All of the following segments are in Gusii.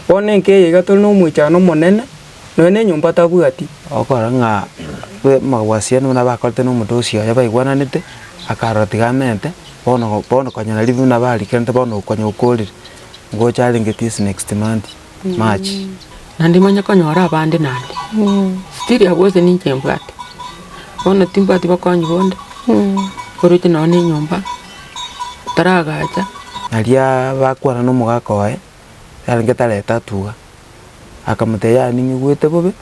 Bono enka eye iga tore na omoichano omonene, nonya na enyomba tabwati. Okorora ng'a amagwasiano buna bakorete na omodosi oye baigwananete, akarora tiga amente, bono bono konya naria buna barikerete bono konya okorire, ngocha arenge this next month, March. Naende manye konyora abande naende, still abwo gose ninche mbwate, bono timbwati bokonyi bonde, oroche nonye na enyomba, taragacha. Naria bakwana na omogaka oye, yarenge tareta atuga, akamotebia yaya ning'igwete bobe,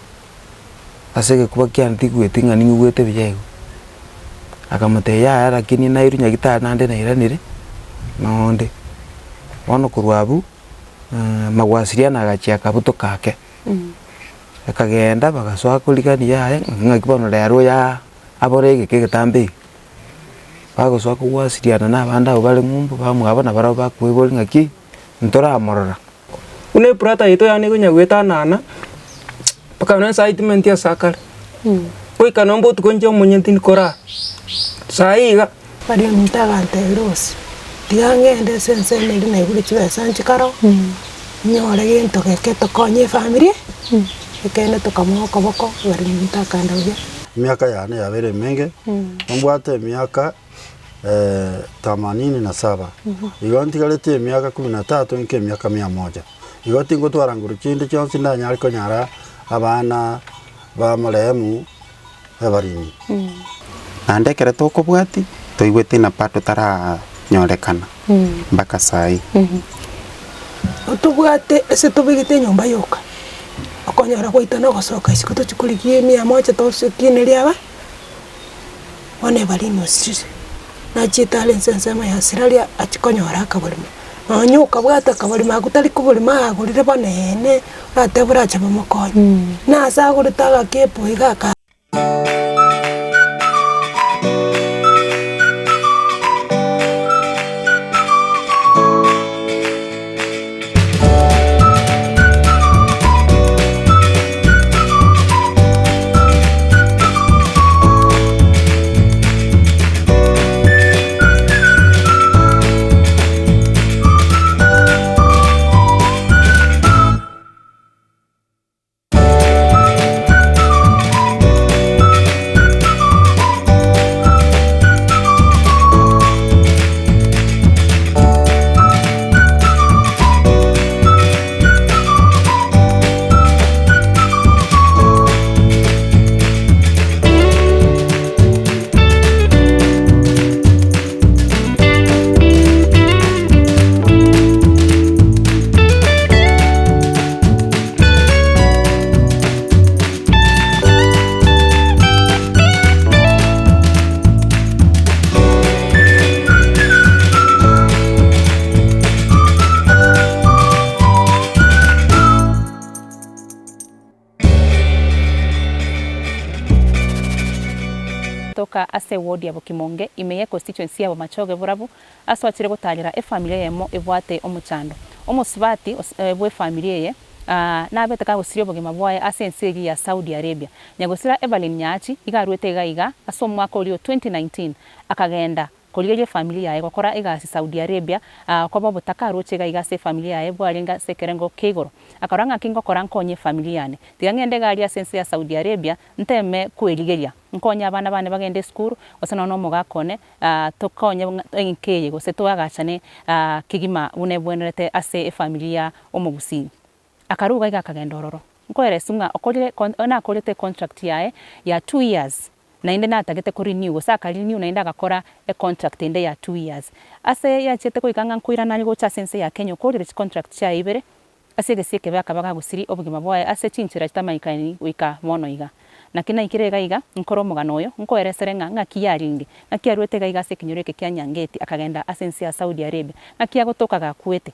ase egekuba kiane tigweti ng'a ning'igwete buya igo. Akamotebia yaya lakini nairwe nyagetari naende nairanire, nonde. Bono korwa abwo, magwasiriana agachia akabutoka ake, akagenda bagasoa korigania yaya ng'aki bono rero oyo abore egeka egetambe iga. Bagosoa kogwasiriana na abande abwo bare ng'umbu bamwabo nabarabwo bakoeboria ng'aki ntoramorora. Buna ebrother yaito yaani konya goetanana, mpaka nonya excitement ase akare, goika nonya botuko inche omonyene tindi korara, saii iga. Baria ominto agantebia Rose, tiga ngende ase ensemo eria naigure chibesa nchikare oo, nyore gento geke tokonye efamiri, ekeene tokamoa okoboko, baria ominto akaenda buya. Emiaka yane yabeire emenge, nimbwate emiaka themanini na saba, igo ntigareti emiaka kumi na tatu inke emiaka mia moja. Igo tingotwara nguru chinde chionsi ndanyare konyara abana ba marehemu Evarine. Naende ekero tokobwatia, toigwete ng'a bado taranyorekana mpaka saii. Otobwate ase tobegete enyomba yoka, okonyora gwaito na ogosoka isiko tochia korigia emia moja tosekinerie aba, bono ebarimo osirire. Nachiete are ense ensemo ya siraria achia konyora akaborimo, nonye okabwata akaborimo akwo tari koborimo agorire boneene, oratebe orache bomokonye. Nase agorete agakepo iga aka. Gotoka ase eward ya Bokimonge ime ye constituency ya Bomachoge Borabu ase ochire gotarera efamiri eyemo ebwate omochando. Omosubati bw'efamiri eye nabete kagosiria obogima bwaye ase ense eyio ya Saudi Arabia. Nyagosira Evelyn Nyaachi iga arwete iga iga ase omwaka oria o 2019 akagenda Korigereria efamiri yaye gokora egasi Saudi Arabia, koba obotaka aroche iga iga ase efamiri yaye bwarenge ase ekerengo kia igoro. Akarora ng'aki ngokora nkonye efamiri yane. Tiga ng'ende iga aria ase ense ya Saudi Arabia nteme kwerigeria, nkonye abana bane bagende esukuru, gose nonya na omogaka one, tokonye enka eye gose toagachane kegima buna ebwenerete ase efamiri ya omogusii. Akaruga iga akagenda ororo. Nkoereswa ng'a okorire nakorete econtract yaye ya two years. Naende natagete ko renew, gose aka renew naende agakora econtract ende ya 2 years. Ase yachiete goika ng'a nkoirana are gocha ase ense ya Kenya okorire chicontract chiaye ibere, ase egesio ekebe akaba gagosiria obogima bwaye ase chinchera chitamanyekaini goika bono iga. Naki naikire iga iga, nkore omogano oyo, nkoeresere ng'a ng'aki yarenge, ng'aki aruete iga iga ase ekenyoro eke kia Nyangeti akagenda ase ense ya Saudi Arabia, ng'aki agotoka gakwete.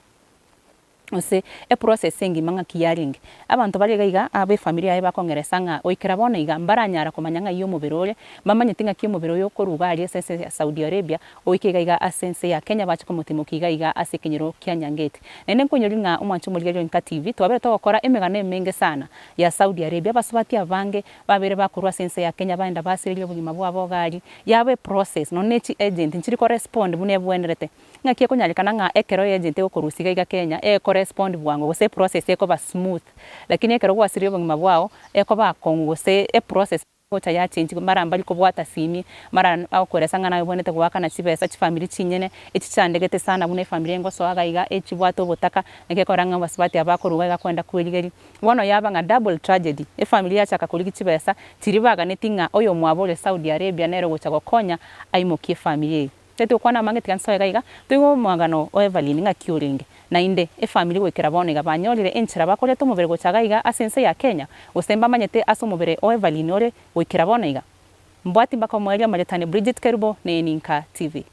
Gose eprocess engima ng'aki yarenge. Abanto bare iga iga abe efamiri yaye bakong'eresa ng'a goikera bono iga mbaranyara komanya ng'ai omobere ore, mbamanyeti ng'aki omobere oyo okorwa iga aria ase ense ya Saudi Arabia oike iga iga ase ense ya Kenya bache komotimokia iga iga ase ekenyoro kia Nyangeti. Naende nkoinyoria ng'a omwancho omorigereria o Inka TV twabere togokora emegano emenge sana ya Saudi Arabia, abasubati abange babere bakorwa ase ense ya Kenya baenda basireria obogima bwabo iga aria, yaba eprocess nonye ne chiagent nchiri korespond buna ebwenerete. Ng'aki ekonyarekana ng'a ekero eagent egokorusia iga iga Kenya, ekorespond bwango gose eprocess ekoba smooth, lakini ekero gwasirie obogima bwao, ekoba akong'u gose eprocess egocha yachenjiwa mara mbari kobwata simi, mara agokoeresa ng'a naye obwenerete goakana chibesa chifamiri chinyene, echichandegete sana buna efamiri engosoa iga iga echibwate obotaka, naki ekora ng'a abasubati aba bakoruga iga kwenda kwerigeria. Bono yaba ng'a double tragedy, efamiri yachaka korigia chibesa, chiria baganeti ng'a oyomwabo ore Saudi Arabia nere ogocha gokonya aimokie efamiri eye. Tari togokwana amange tiga nsoe iga iga, toigwe omwagano o Evelyn ng'aki orenge. Naende, efamiri goikera bono iga banyorire enchera bakoreta omobere gocha iga iga ase ense ya Kenya, gose mbamanyete ase omobere o Evelyn ore goikera bono iga. Mbwati mbaka omoerio amaretane Bridget Kerubo ne Eninka TV.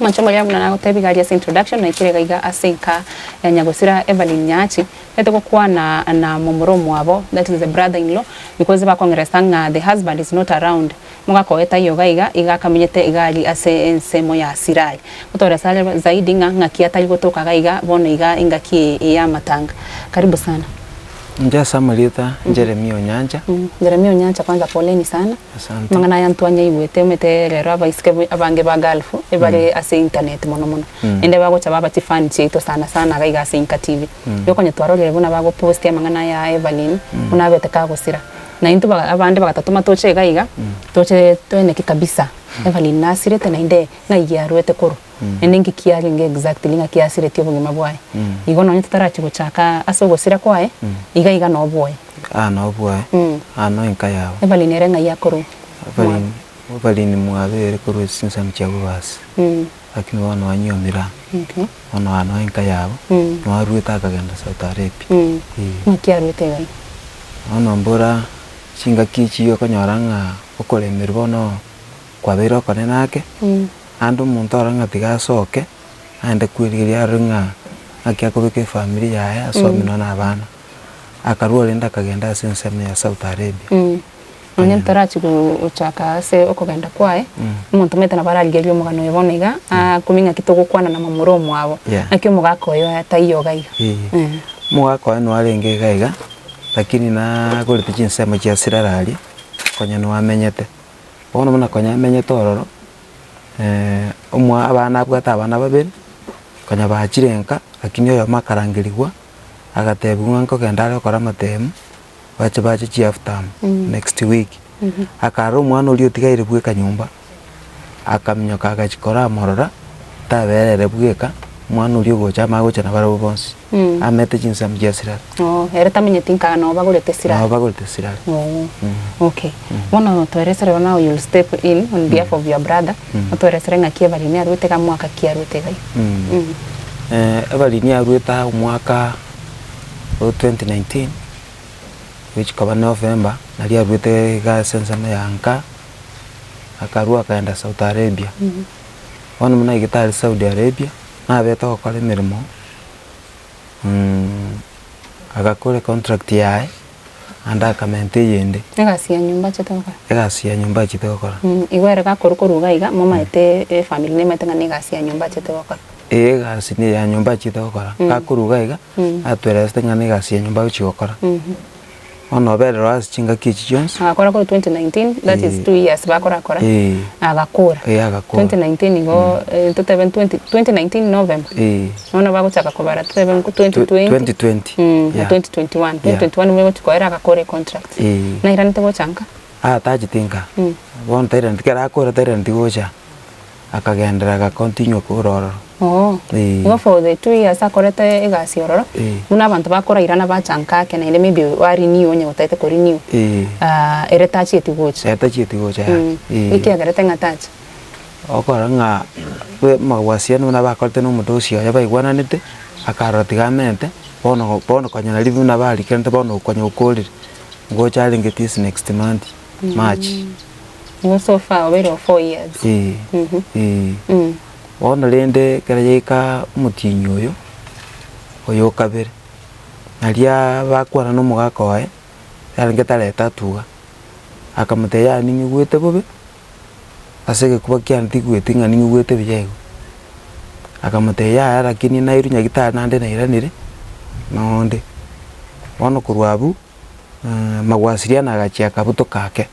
Omonche omoria buna nagotebia iga aria ase introduction naikire iga iga ase enka ya nyagosira Evelyn Nyachi, ntagete gokwana na momura omwabo that is the brother in law because bakong'eresa ng'a the husband is not around, mogakoe taiyo iga iga, iga akamenyete iga aria ase ensemo ya Sirai. Gotoresa are zaidi ng'a ng'aki atari gotoka iga iga bono iga engaki eye ya amatanga. Karibu sana. Inche ase amarieta Jeremia Onyancha. Jeremia Onyancha kwanza poleni sana. Asante. Amang'ana aya ntwanyaigwete omanyete rero abaiseke abange ba Gulf ebare ase internet mono mono. Naende bagocha baba chifan chiaito sana sana iga iga ase Inka TV. Igo konya twarorire buna bagopost amang'ana aya a Evelyn buna abete kagosira. Na intwe baga abande bagatotoma toche iga iga toche toeneki kabisa Evelyn nasirete naende ng'ai arwete korwa. Naende inki kiarenge exactly ng'aki asiretie obogima bwaye. Igo nonye totarachia gochaka ase ogosira kwaye, iga iga nobwoye. Aa nobwoye, aa no enka yabo. Evelyn ere ng'ai akorwa? Evelyn, Evelyn mwabe ere korwa chinsemo chia Bobasi, lakini bono anyiomire aa. Okay. Bono aa no enka yabo, noo arwete akagenda Saudi Arabia. Eeh. Ng'aki arwete iga iga? Bono mbora chingaki echi okonyora ng'a okoremerwa bono kwabeire okonene ake. Naende omonto arore ng'a tiga asoke, aende kwerigeria arore ng'a naki akobeka efamiri yaye asome nonya na abana. Akarua rende akagenda ase ensemo ya Saudi Arabia. Nonya ntarachia gochaka ase okogenda kwaye, omonto omanyete nabo ararigererie omogano oyo bono iga, akumie ng'aki togokwana na momura omwabo, naki omogaka oyo taiyo iga iga. Omogaka oye nigo arenge iga iga, lakini nagorete chinsemo chia Sirare aria, konya nigo amenyete. Bono buna konya amenyete ororo, omwa abana abwate abana babere, konya bachire nka, lakini oyomo akarangerigwa, agatebiwa ng'a nkogenda are gokora amatemu, bache bache chi half term next week. Akarora omwana oria otigaire bweka nyomba, akaminyoka agachia koramorora, tabera ere bweka, omwana oria ogocha amanye gocha nabarabwo bonsi, amete chinsemo chia sirare. Oo, ere tamenyeti nka nabo bagorete sirare. Nabo bagorete sirare. Oo, okay. Bono toeresere bono now you'll step in on behalf of your brother, otoeresere ng'aki Evelyn arwete iga mwaka ki arwete iga iga. Evelyn arwete aa omwaka o 2019, gochia koba November, naria arwete iga ase ensemo ya nka, akarwa akaenda Saudi Arabia. Bono buna aigete aria Saudi Arabia, nabete gokora emeremo. Agakora econtract yaye, naende akamenta eyende. Egasi ya nyomba achete gokora? Egasi ya nyomba achete gokora. Igo ere gakorwa korwa iga iga, momanyete efamiri nemanyete ng'a negasi ya nyomba achete gokora. Ee egasi ne ya nyomba achete gokora, gakorwa iga iga, atuelezete ng'a negasi ya nyomba agochia gokora. Bono oberire ase chingaki echi chionsi. Agakora korwa 2019, that is two years bakorakora, agakora. Ee agakora. 2019 igo totebe 20 2019 November, bono bagochaka kobara totebe 2020, 2020, na 2021, 2021 nigo egochi koera agakora econtract. Nairanete gocha nka? Aa tacheti nka, bono tairaneti ekero akora tairaneti gocha. Akagenderera agacontinue korwa ororo. Oo. Eeh. Igo for the 2 years akorete egasi ororo, Eeh. buna abanto bakorairana bacha nka ake naende maybe ba renew onye gotagete ko renew, Eeh. ah, ere tachieti gocha. Ere tachieti gocha yaya. Eeh. Ekiagerete ng'a tacha? Okora ng'a bwe amawasiliano buna bakorete na omodosi oye baigwananete, akarora tiga amente, bono bono konya naria buna barikerete bono konya okorire, ngocha arenge this next month, March. Igo so far obeire o 4 years. Eeh, eeh. Bono rende ekero yaika omotienyi oyo, oyo okabere, naria bakwana na omogaka oye, yarenge tarehe tatu iga, akamotebia yaya ning'igwete bobe, ase egekuba kiane tigweti ng'a ning'igwete buya igo. Akamotebia yaya lakini nairwe nyagetari naende nairanire, nonde. Bono korwa abwo, magwasiriana agachia akabutoka ake,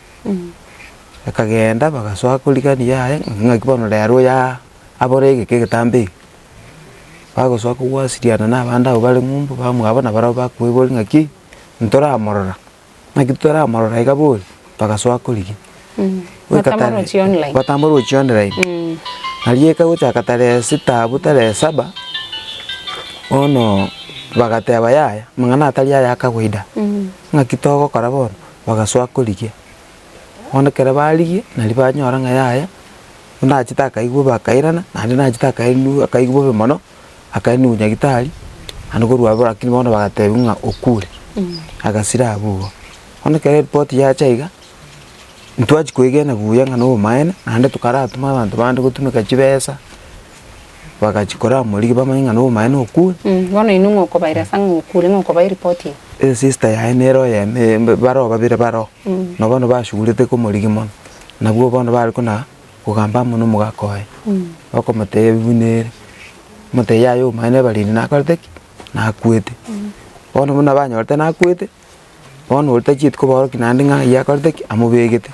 akagenda bagasoa korigania yaye ng'aki bono rero oyo abore egeka egetambe iga. Bagosoa kogwasiriana na abande abwo bare ng'umbu bamwabo nabarabwo bakoeboria ng'aki ntoramorora, ng'aki toramorora iga bori, bagasoa korigia. Goika tarehe Batamorochi online. batamorochi online. Nario eka gochaka tarehe sita abwo tarehe saba, bono bagateba yaya amang'ana atari aya akawaida, ng'aki togokora bono, bagasoa korigia. Bono ekero barigia, nario banyora ng'a yaya, buna achete akaigwa bakairana, naende nachete akairwa akaigwa bobe mono, akairwa nyagetari, naende korwa abwo lakini bono bagatebiwa ng'a okure, agasira abwo igo. Bono ekero eripoti yacha iga, ntwachia koegena buya ng'a na obomaene, naende tokaratuma abanto bande gotumeka chibesa, bagachia koramorigia bamanye ng'a na obomaene okure. Bono inwe ng'a okobaira ase ng'a okure ng'a okobae eripoti eye. Esister yaye nere oyemo eh baroo babere baroo, nabo bono bashugurete komorigia mono, nabwo bono bare kona kogamba amo na omogaka oye, bakomotebia buna ere, omotebia yaya obomaene ebariri nakorete ki? Nakwete. Bono buna banyorete nakwete. Bono oria tachieti kobaorokia naende ng'a ayio akorete ki? Amobegete.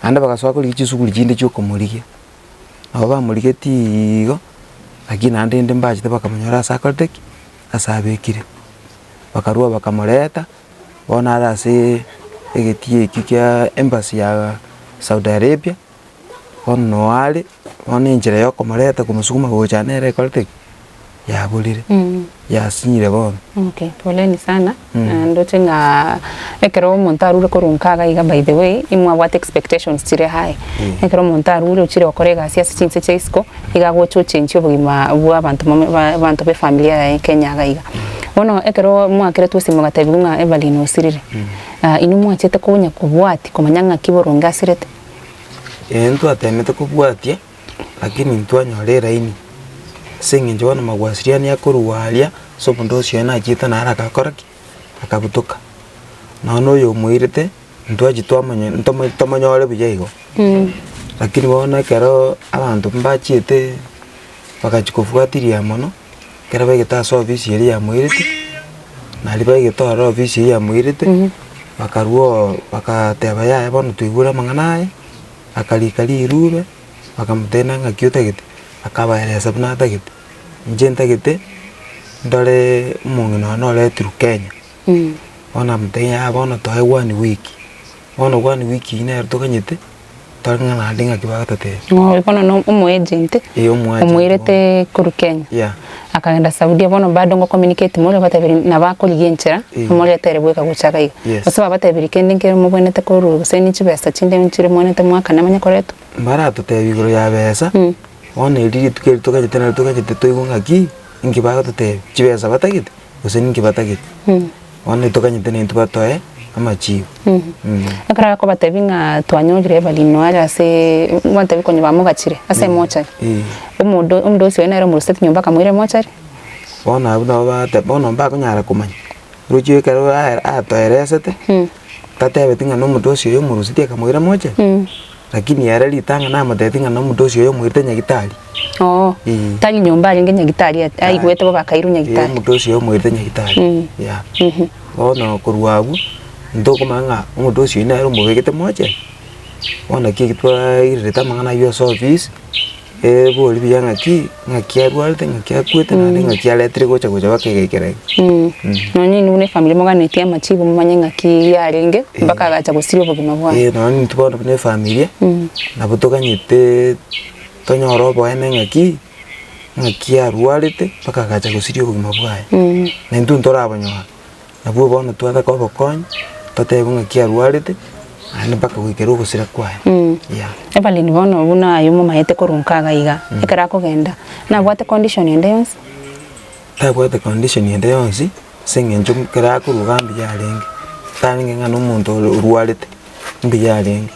Naende bagasoa korigia chisuguri chinde chia okomorigia. Nabo bamorigetiiii igo, lakini naende rende mbachete bakamonyora ase akorete ki? Ase abekire. Bakarua bakamoreta, bono are aseee egetii ekio kia embassy ya Saudi Arabia, bono noo are, bono enchera ya okomoreta komosuguma gocha nere ekorete ki? Yaborire, yasinyire bono. Okay, poleni sana, ndoche ng'a ekero omonto arure korwa nka iga iga by the way, imwabwate expectations chire high. Ekero omonto arure ochire gokora egasi ase chinse chia isiko, iga agocha ochenchia obogima bwa abanto mome ba abanto ba efamilia yaye Kenya iga iga. Bono ekero mwakeretwe esimi mogatebiwa ng'a Evelyn osirire, inwe mwachete konya kobwatia komanya ng'aki boronge asirete? Ee ntwatemete kobwatia. Lakini ntwanyora eraini, ase eng'encho bono magwasiriani akorwa aria ase omonto osio oye nachiete naro agakora ki? Akabutoka. Nonya oyo omoirete, ntwachia twamanya ntomo tomonyore buya igo. Lakini bono ekero abanto mbachiete bagachia kofuatilia mono, ekero baigete ase ofisi eria yamoirete, naria baigete ororo ofisi eywo yamoirete, bakarwa oo bagateba yaya bono twaigure amang'ana aya, Akarika rirube, bakamotebia ng'aki otagete, akabaeresa buna atagete, inche ntagete ndore omong'ina one oretirwe Kenya. Bono amotebia yaya bono toe one week, bono one week eywo nero toganyete, tore ng'a naende ng'aki bagototebia. Oyo bono no omoagent, Eh, omoagent omoirete korwa Kenya. Yeah. Akagenda Saudia bono bado ngo communicate more obatebirie nabo akorigia enchera Eh. omorete ere bweka gocha iga iga. Yes. Gose babatebirie kende nkere mobwenerete korwa gose ne chibesa chinde nchire mobwenerete moakane manye koretwa. Mbaratotebia igoro ya besa, bono eri rituko eri toganyete nari toganyete toigwe ng'aki, inki bagototebia, chibesa batagete, gose ninki batagete. Bono toganyete naintwe batoe amachibu. Ekero akobatebia ng'a twanyorire Evelyn are ase batebi konya bamogachire ase emochari, Eh. omodo omodosi oye nere omoruseti nyomba akamoira emochari. Bono abwo nabo bagoteba bono mbakonyara komanya, roche ekero aye atoeresete, tatebeti ng'a nomodosi oyo omoruseti akamoira mochari, lakini ere ritang'ani namotebeti ng'a nomodosi oyo omoirete nyagitari. Oo, Eh. tari nyomba arenge nyagitari aigwete bobe akairwa nyagitari. Omodosi oyo omoirete nyagitari, yeah. Bono korwa abwo, ntokomanya ng'a omodosi oyio nere omobegete mochenu, bono naki eki twairerete amang'ana aywo ase ofisi, ebori buya ng'aki, ng'aki arwarete, ng'aki akwete naende ng'aki aretire gocha gocha mpaka egaikera iga. Nonye inwe buna efamiri moganetie amachibu momanye ng'aki yarenge mpaka agacha gosiria obogima bwaye. Eh, nonye intwe bono buna efamilia, nabo toganyete tonyore oboene ng'aki, ng'aki arwarete mpaka agacha gosiria obogima bwaye. Na intwe ntorabonyora, nabwo bono twataka obokonyi, totebe ng'aki arwarete, naende mpaka goikera ogosira kwaye, yeah. Evelyn bono buna aye omomaete korwa nka iga iga, ekero akogenda, nabwate condition ende yonsi? Tabwate condition ende yonsi, ase eng'encho ekero akorwa iga mbuya arenge, tarenge ng'a na omonto ore orwarete. Mbuya arenge.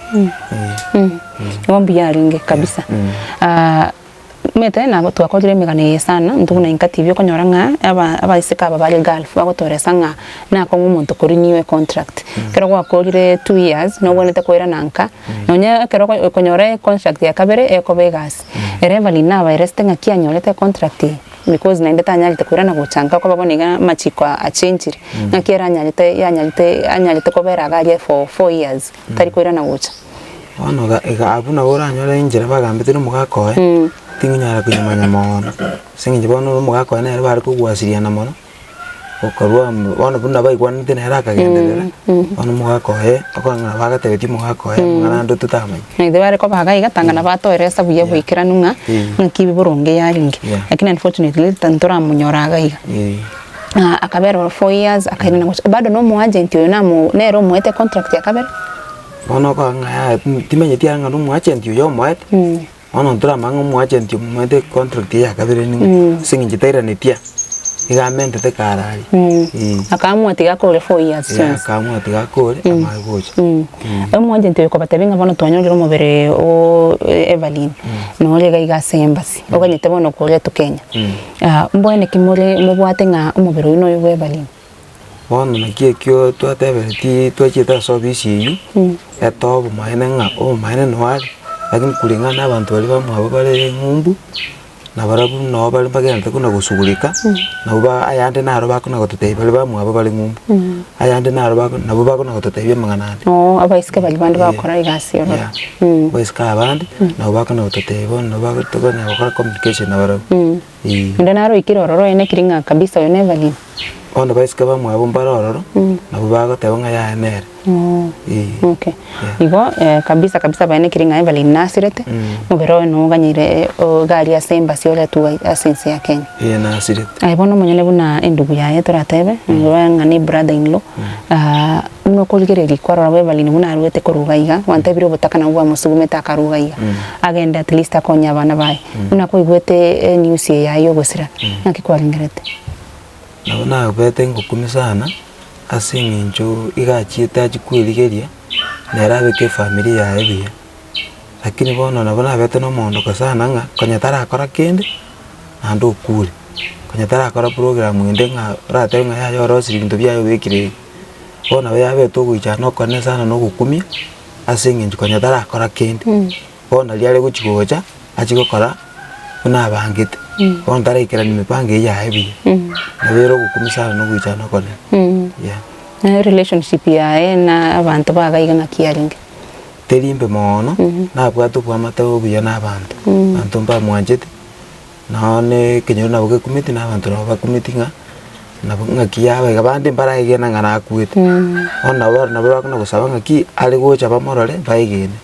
Igo mbuya arenge kabisa. Omanyete nabo twakorire emegano eye sana, intwe buna Inka TV okonyora ng'a aba abaiseke aba bare Gulf bagotoresa ng'a nakong'u omonto ko renew econtract. Ekero gwakorire two years nobwenerete koirana nka, nonye ekero okonyora econtract ya kabere ekoba egasi. Ere Evelyn nabaeresete ng'aki anyorete econtract eye. Because naende tanyarete koirana gocha nka okoba bono iga amachiko achenchire, ng'aki ere anyarete yanyarete anyarete kobera iga aria for 4 years tari koirana gocha. Bono iga iga abwo nabo oranyore enchera bagambete na omogaka oye, tingonyara koyemanya mono, ase eng'encho bono omogaka oye nere bare kogwasiriana mono. Okorua bono buna baigwanete nere akagenderera, bono omogaka oye, okonyora ng'a bagatebetie omogaka oye amang'ana ande totamanya. Na intwe bare koba iga iga tanga nabo atoeresa buya boikeranu ng'a ng'aki ebi boronge yarenge. Lakini unfortunately ntoramonyora iga iga. Akabera oro 4 years akairana gocha bado na omoagent oyo namo nere omoete contract ya kabere. Bono okonyora ng'a yaya timanyeti ng'a na omoagent oyo omoete. Bono ntoramanya ng'a omoagent omomaete econtract eye ya kabere ning'o, ase eng'encho tairanetia, iga amentete kare aria eh. Akaamua tiga akore 4 years Eh, chionsi. akaamua tiga akore amanye gocha. Omoagent oyo kobatebia ng'a bono twanyorire omobere o Evelyn, nore iga iga ase embassy, oganyete bono koretwa Kenya. Mbwene ki more mobwate ng'a omobere oyio noyo bwa Evelyn? Bono naki ekio twateberetie twachiete ase ofisi eywo, etoa obomaene ng'a obomaene noo are, lakini kulingana na abanto baria bamwabo bare ng'umbu, nabarabwo noo bare mbagenderete buna gosugurika, nabo ba ayande naro bakona gototebia baria bamwabo bare ng'umbu, ayande naro bako nabo bakona gototebia amang'ana ande. Oo abaiseke baria bande bagokora egasi ororo. Yeah, abaiseke abande, nabo bakona gototebia bono nabo bago tokonyara gokora communication nabarabwo. Onde naroikire ororo oenekiri ng'a kabisa oyo n'Evelyn. Bono baiseke bamwabo mbare ororo, nabwo bagoteba ng'a yaya nere. Ee. Okay. Igo kabisa kabisa baenekiri ng'a Evelyn nasirete, omobere oye noganyire iga aria ase embassy oretwe ase ense ya Kenya. Ee nasirete. Aye bono omonyene buna endugu yaye toratebe, ng'a ne brother in law, Buna okorigereria kwarora Beverly buna aruete korwa iga iga, gwantebirie obotaka nabwo bwamosugumete akarwa iga iga, agende at least akonye abana baye. Buna kwaigwete enews eye yaye yogosira, naki kwarengerete? Nabo nabete ngokumia sana, ase eng'encho iga achiete achie kwerigeria, nere abeke efamiri yaye buya. Lakini bono nabo nabete na omoondoko sana ng'a konya tarakora kende, naende okure. Konya tarakora program ende ng'a oratebe ng'a yaya orosirie ebinto biaye obekire iga. Bono nabo yabete ogoichana okonene sana na ogokumia, ase eng'encho konya tarakora kende. Bono nari are gochi gocha, achie gokora buna abangete, bono taraikerania mipango eywo yaye buya. Nabo ere ogokumia sana na ogoichana okonene, yeah. Na erelationship yaye na abanto baga iga ng'aki yarenge? Teri mbe moono, nabwate oboamate obuya na abanto, abanto mbamwanchete, noone ekenyoro nabo gekumeti na abanto nabo bakumeti ng'a nabo ng'aki yaba iga bande mbaraegena ng'a nakwete. Bono nabo nabo bakona gosaba ng'aki are gocha bamorore baegene,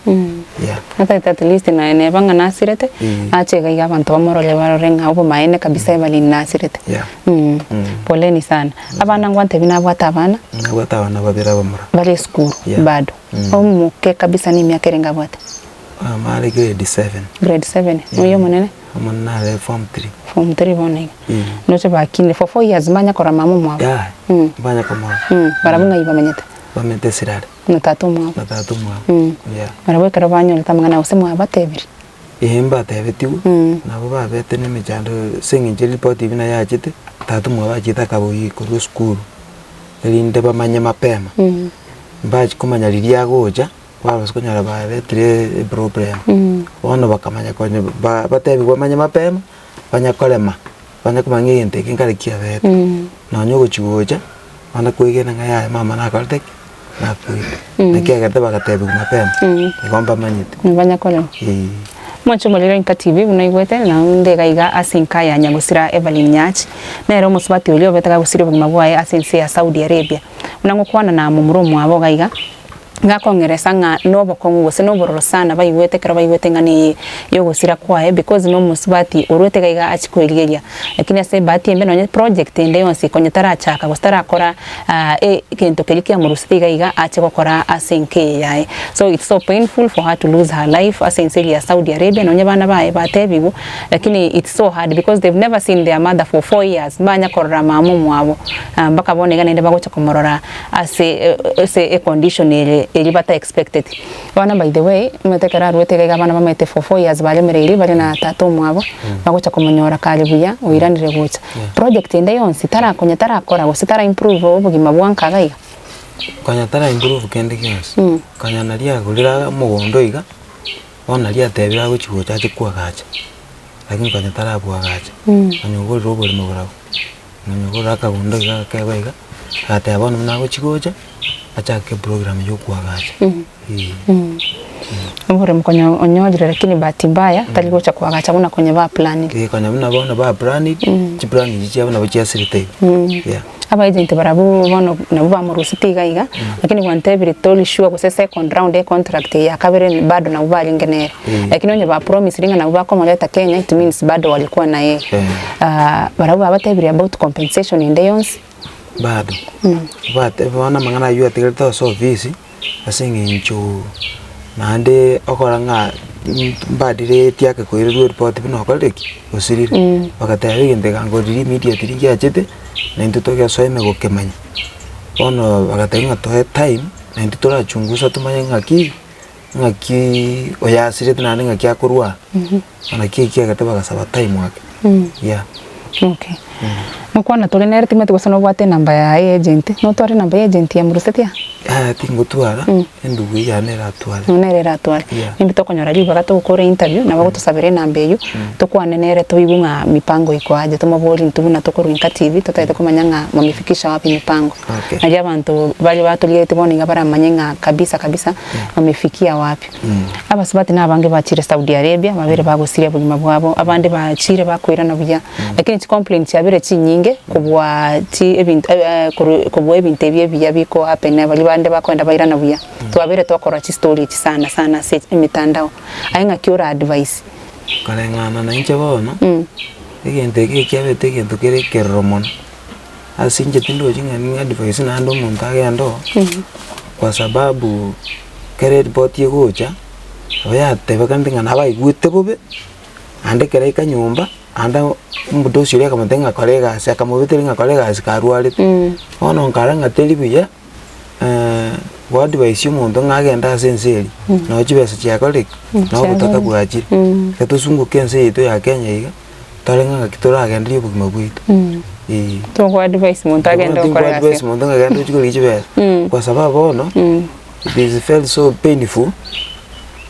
yeah. Natagete at least naye neba ng'a nasirete, ache iga iga abanto bamorore barore ng'a obomaene kabisa Evelyn nasirete. Yeah. Poleni sana. Abana ngwantebi nabwate abana? Nabwate abana babere abamura. Bare esukuru Yeah. bado. Omoke kabisa nemiaka erenge abwate? Mama are grade seven. Grade seven, oyo omonene? Omonene are form three. Form three bono iga. Ndoche bakinire for 4 years mbanya korora mama omwabo? Yaya, mbanya komorora. Barabwo ng'ai bamenyete? Bamenyete Sirare. Na tata omwabo? Na tata omwabo, yeah. Barabwo ekero banyorete amang'ana gose mwabatebirie? Eeh mbatebetigwe, nabo babete na emechando ase eng'encho eripoti buna yachete, tata omwabo achete akaboyia korwa esukuru, erinde bamanye mapema. Mbachia komanya riria agocha, babasa konyora baretire eproblem. Bono bakamanya konya ba batebiwa bamanye mapema, banya korema, banya komanya ng'a egento eke nkare kiabete. Nonya ogochi gocha, bana koegena ng'a yaya mama nakorete ki? Nakwete. Naki egerete bagatebiwa mapema, igo mbamanyete. Banya korema. Eeh. Mwanche omorero Inka TV buna oigwete, naende iga iga ase enka ya Nyagosira Evelyn Nyachi, nere omosubati oria obete gagosiria obogima bwaye ase ense ya Saudi Arabia. Buna ngokwana na momura omwabo iga iga, ngakong'eresa ng'a nobokong'u gose nobororo sana baigwete ekero baigwete eng'ana eye yogosira kwaye because nomosubati orwete iga iga achie kwerigeria. Lakini ase ebahati embe nonye project ende yonsi konya tarachaka gose tarakora egento keria kiamorusete iga iga ache gokora ase enka eye yaye. So it's so painful for her to lose her life ase ense eria ya Saudi Arabia nonye abana baye batebigwe lakini it's so hard because they've never seen their mother for 4 years mbanya korora mama omwabo mpaka bono iga naende bagocha komorora ase ase econdition ere eria bata expecteti. Bono by the way, omanyete ekero aruete iga iga abana bamaete for 4 years baremereirie bare na tata omwabo, bagocha komonyora kare buya oiranire gocha. Project ende yonsi tarakonya tarakora gose tara improve obogima bwa nka iga iga. Konya tara improve kende gionsi, konya naria agorire omogondo iga, bono naria atebire agochi gocha ache koagacha. Lakini konya tarabwagacha, konya ogorire oboremo borabwo, konya ogorire akagundo iga agakegwa iga, agateba bono buna agochi gocha, achake eprogram ya okoagacha, eh. Oboremo konya onyorire lakini bahati mbaya tari gocha koagacha buna konya ba planire. Eh, konya buna bono ba planire, chiplan echi chiabo nabo chiasirete igo, yeah. Aba agent barabwo bono nabwo bamorusete iga iga, lakini gwantebire tori sure gose second round ye contract eye ya kabere bado nabwo barenge nere. Lakini onye ba promisire ng'a nabwo bakomoreta Kenya it means bado walikuwa na yeye. Barabwo babatebirie about compensation ende yonsi. Bado, bate bono amang'ana aywo atigarete ase ofisi, ase eng'encho naende okora ng'a mbadire tiake koirerwa eripoti buna okorire ki? Osirire. Bagateba egento ekangorire immediately ngiachete, na intwe togesoa ime gokemanya. Bono bagateba ng'a toe time, na intwe torachungusa tomanye ng'aki, ng'aki oyasirete naende ng'aki akorwa aa. Bono ekio ekiagete bagasaba time ake, yeah. Okay. Mokwana tore nere timanyeti gose nobwate enamba yaye agent, notware enamba ya agent ya Murusetia? Yaya tingotwara, endugu eyio yane eratware. Nonya nere eratware. Yeah. Maybe tokonyora ribaga togokora interview, nabo agotosabera enamba eyio, tokwane nere toigwe ng'a mipango iko aje, tomoborie intwe buna tokorwa inka TV, totagete komanya ng'a wamefikisha wapi mipango. Okay. Nario abanto baria batorigeretie bono iga baramanye ng'a kabisa kabisa, wamefikia wapi. Abasubati nabange bachire Saudi Arabia, babere bagosiria obogima bwabo, abande bachire bakoirana buya, lakini chicomplaint chiabire chinyinge kobua chi ebinto korwa kobua ebinto ebi ebiya biko happen baria bande bakoenda bairana buya. Twabere tokora chistory echi sana sana ase emitandao. Aye ng'aki ora advise? Koreng'ana na inche bono, egento eke ekiabete egento kere ekeroro mono, ase inche tindochi ng'a ning'a advise naende omonto agende oo, kwa sababu Ekero eripoti egocha, nabo yatebekanete ng'a nabaigwete bobe, naende ekero aika nyomba, naende omodosi oria akamotebia ng'a kora egasi, akamobetereria ng'a kora egasi karwarete. Bono nkarora ng'a teri buya goadvise omonto ng'a agende ase ense eria, noo chibesa chiakorire ki? Noo obotaka bwachire. Ekero tosungoke ense yaito ya Kenya iga, tore ng'a ng'aki toragenderie obogima bwaito, eh. Togoadvise monto agende gokora egasi. Tingoadvise monto ng'a genda ochie korigia chibesa, kwa sababu bono. It is felt so painful,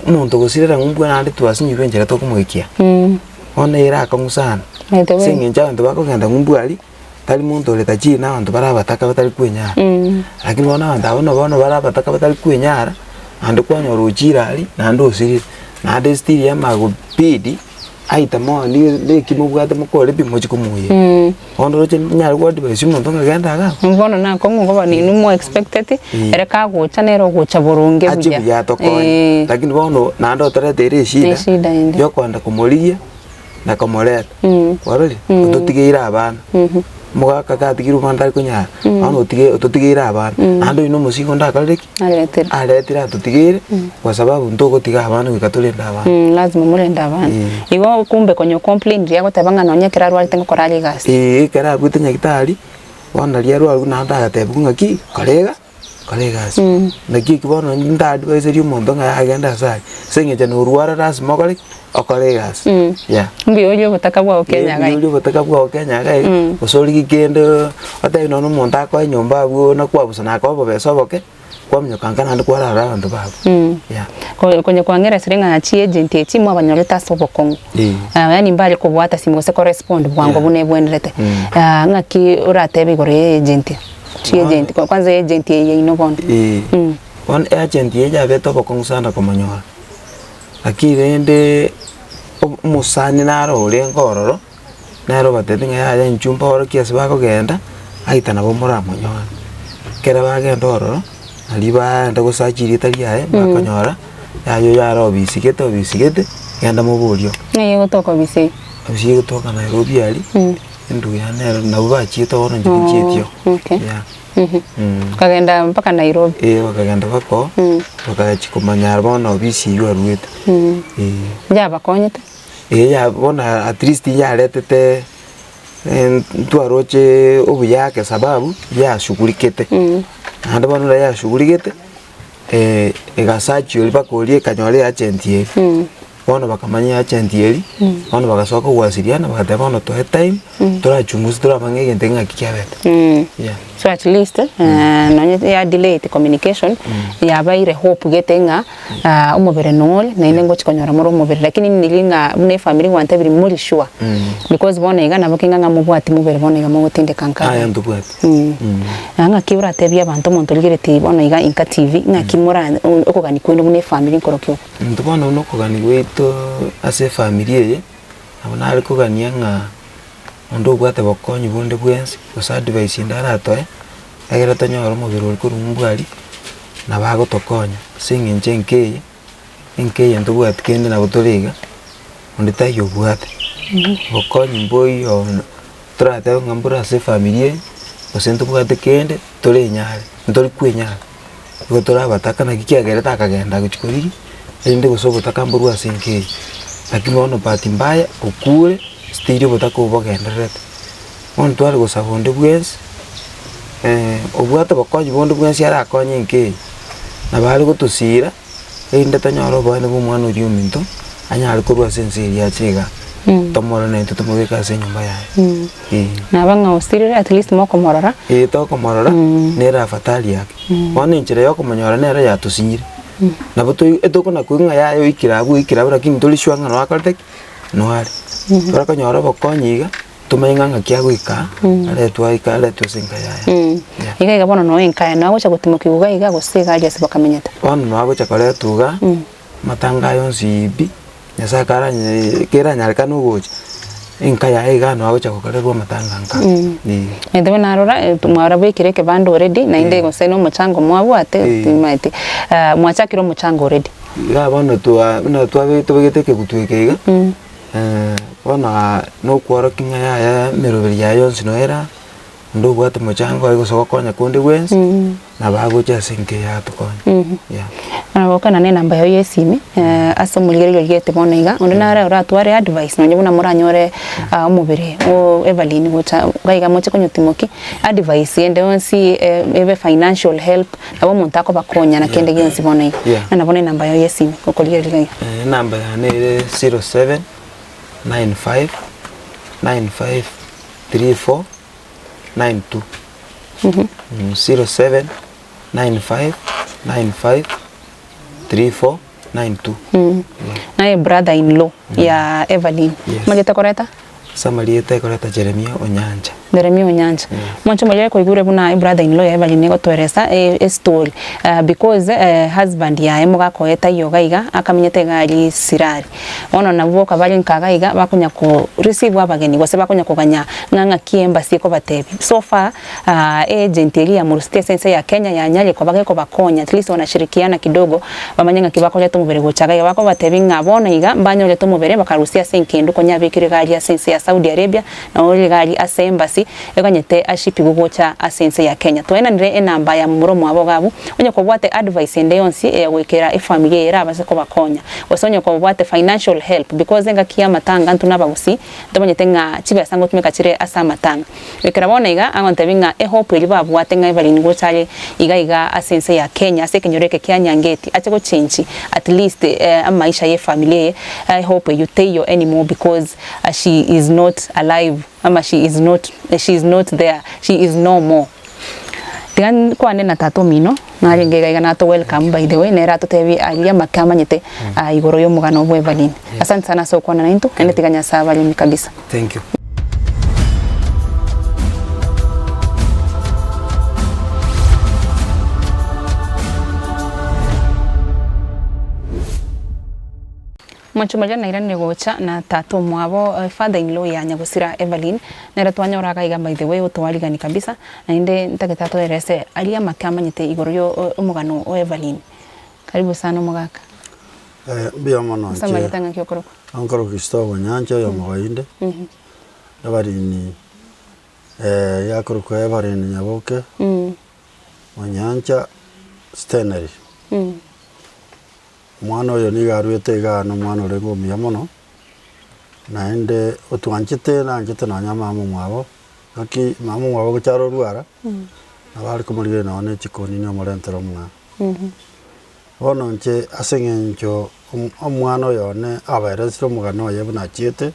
omonto gosirera ng'a mbwa naende twasinyirwe enchera tokomoikia. Bono ere akong'u sana, ase eng'encho abanto bakogenda ng'umbu aria, tari monto ore tajiri na abanto bare abataka batari kwenyara. Lakini bono abanto abwo nabo bono bare abataka batari kwenyara, naende kwanyora ochire aria, naende osirire, naende still yamagobidi. Aita mono nigo eki mobwate mokore pi mochie komoyia. Bono oroche nyare go advise omonto ng'a genda iga abwo. Bono nakong'u ngoba ninwe mo expecteti, ere kagocha nere ogocha boronge Ache buya. buya atokonye. Eeh. Lakini bono naende otoreteire eshida, Eshida ende. yokoenda komorigia na komoreta. Kwarorire? Ototigeire abana. Omogaka gatigire omwana tari konyara, bono otige ototigeire abana. Naende oyio na omosigo onde akorire ki? Aretire. Aretire atotigeire, kwa sababu ntogotiga abana goika torende abana. Lazima morende abana. Igo kumbe konya ocomplainire agoteba ng'a nonye ekero arwarete ngokora are egasi. Eeh, ekero aruete nyagetari, bono naria arwarwa naende agatebiwa ng'aki, kora iga, kora egasi. Naki eki bono nta adviseria omonto ng'a agende ase aria, ase eng'encho norwara lasima okore ki? Okore egasi, yeah. Mbuya orie obotaka bwao Kenya iga Mbuya orie obotaka bwao Kenya iga iga, gose origie kende otebi nonye na omonto akoe enyomba abwo nakwabusa nakoe obobesa oboke, kwaminyoka nka naende kwarara abanto bago, yeah. Konya kwang'eresire ng'a chiagent echi mwabanyorete ase obokong'u, yaani mbare kobwata simu gose korespond bwango buna ebwenerete, ng'aki oratebe igoro ya agent, chiagent kwanza agent eye yaino bono. Bono eagent eye yabete obokong'u sana komonyora. Lakini rende omosani naro orenge ororo, nere obatebirie ng'a yaya inchuo mborokie ase bakogenda, aye nabo moramonyore. Ekero bagenda ororo, nario baenda gosearch erieta riaye, bakonyora, yaya oyo are obisi gete obisi gete, genda moborie oo. Ng'ai egotoka obisi eyio? Obisi egotoka Nairobi aria, endugu yane ero nabo bachiete bono inche tinchieti oo. Okay. Yeah. Bakagenda mpaka Nairobi. Ee, bakagenda mpaka oo, bakachia komanya bono obisi eywo arwete. Ee. Yabakonyete? Ee ya bono at least yaretete ntwaroche obuya ake sababu yashughulikete. Naende bono riria yashughulikete, egasearch oria mpaka oria ekanyora eagent eria. Bono bakamanya eagent eria, bono bagasoa kogwasiriana bagateba bono toe time, torachungusie toramanye egento eke ng'aki kiabete. Yeah. So at least nonye ya delayed communication yabaire hope gete ng'a omobere nore naende ngochi konyora more omobere lakini niri ng'a buna efamiri gwantebirie more sure because bono iga nabo kenga ng'a mobwati mobere bono iga mogotindeka nka Aya ntobwati. Na ng'aki oratebie abanto omonto origeretie bono iga Inka TV ng'aki mora okogania kwenu buna efamiri nkorokia oko. Intwe bono buna okogania gwaito ase efamiri eye, nabo nare kogania ng'a onde obwate bokonyi bonde bwensi, gose advice ende aratoe, egere tonyore omobere oria korwa ng'umbu aria, nabo agotokonya ase eng'encho enka eye, enka eye ntobwati kende nabo tore iga, onde taiyo obwate. Bokonyi mboiyo toratebe ng'a mbore ase efamiri eye, gose ntobwate kende, torenyare, ntori kwenyara. Igo tore abataka naki kiagerete akagenda gochia korigia, erinde gose obotaka mborwe ase enka eye. Lakini bono bahati mbaya, okure, still obotaka obo bogendererete. Bono tware gosaba onde bwensi, obwate obokonyi bonde bwensi arakonye enka eye, nabo are gotosira, erinde tonyore oboene bwa omwana oria ominto, anyare korwa ase ense eria ache igaa, tomorore naintwe tomobeke ase enyomba yaye. Eeh. Naba ng'a osirire at least mokomorora. Ee tokomorora, nere afadhali yake. Bono enchera ya okomonyora nero yatosinyire. Nabo toi etokona koigwa ng'a yaya oikire abwo oikire abwo lakini tori sure ng'a noakorete ki? Noare. Torakonyora obokonyi iga, tomanye ng'a ng'aki agoika, aretwe aika aretwe ase enka yaye. Yeah. Iga iga bono noe enka yaye, nagocha gotimokiwa iga iga gose iga aria ase bakamenyete. Bono nagocha koretwa iga, amatanga aya onsi pi, Nyasaye karanye keranyarekane ogocha, enka yaye iga nagocha gokorerwa amatanga nka. Eh. Naende buna narora mwarabekire ekebanda already, naende gose na omochango mwabwate, timaeti, mwachakire omochango already. Iga bono twa buna twabe tobegete ekegutu eke iga, bono na okworokia ng'a yaya emeroberi yaye yonsi noyo ere aa, onde obwate omochango aye gose gokonya konde bwensi, nabo agocha ase enka eye atokonye, yeah. Gokana na enamba yao ya esimi, ase omorigereria oriete bono iga, onde nare oratware advice nonye buna moranyore omobere o Everlyn gocha iga iga moche konyotimokia, advice ende yonsi ebe financial help, nabo omonto akobakonya na kende gionsi bono iga. Yeah. Na nabo na enamba yao ya esimi, gokorigereria iga. Enamba yane ere 07 95 95 34 92 07 95 95 34 92 Naye brother in law ya Evelyn. Yes. Omanyete koreta? Ase amarieta ekoreta Jeremia Onyancha. Jeremia Onyancha. Mwanche omoyio koigure buna ebrother in law ya Evelyn egotoeresa estory because husband yaye mogakoe taiyo iga iga akamenyete iga aria Sirari. Bono nabwo boka bare nka iga iga bakonya ko receive abageni gose bakonya koganya ng'a ng'aki embassy ekobatebia. So far agent eria yamoruseti ase ense ya Kenya yanyarire koba gekobakonya at least wanashirikiana kidogo bamanye ng'aki bakoreta omobere gocha iga iga. Bakobatebia ng'a bono iga mbanyorete omobere bakarusia ase enkendu konya abekire iga aria ase ense ya Saudi Arabia na ore iga aria ase embassy eganyete ashipigwe gocha ase ense ya Kenya. Twaenanire enamba ya momura omwabo iga abwo onye kobwate advice ende yonsi egoikera efamiri eye erabase kobakonya gose onye kobwate financial help because engaki ya amatanga intwe na abagusii ntomanyete ng'a chibesa ngotumeka chire ase amatanga. Goikera bono iga agontebia ng'a ehope eria babwate ng'a Evelyn gocha are iga iga ase ense ya Kenya ase ekenyoro eke kia Nyangeti ache gochengi at least amaisha ye efamiri eye ehope eywo teiyo anymore because she is not alive ama she is not she is not there she is no more. Tiga nkwane na tata omino narenge iga iga nato welcome by the way nere atotebie aria amake amanyete igoro ya omogano bwa Evelyn. Asante sana ase okwana naintwe naende tiga Nyasaye abaremi kabisa. Thank you. Omochie oria nairanire gocha na tata omwabo father in law ya nyagosira Evelyn nere twanyora iga iga by the way otoarigani kabisa naende ntagete atoerese aria amake amanyete igoro yo omogano o Evelyn. Karibu sana omogaka. Mbuya mono Ase inche amarieta ng'aki okorokwa? Nkorokwa Christopher Nyancha oyo omogoinde, Evelyn yakorokwa Evelyn Nyaboke, Onyancha Stanley. Omwana oyo nigo arwete igaa na omwana orenge omuya mono, naende otwanchete nanchete nonya mama omwabo, naki mama omwabo gocha arorwara, nabo are komorigereria nonye ne chikoni nigo omorentere omwana. Bono inche ase eng'encho omwana oyo one abaeresire omogano oye buna achiete,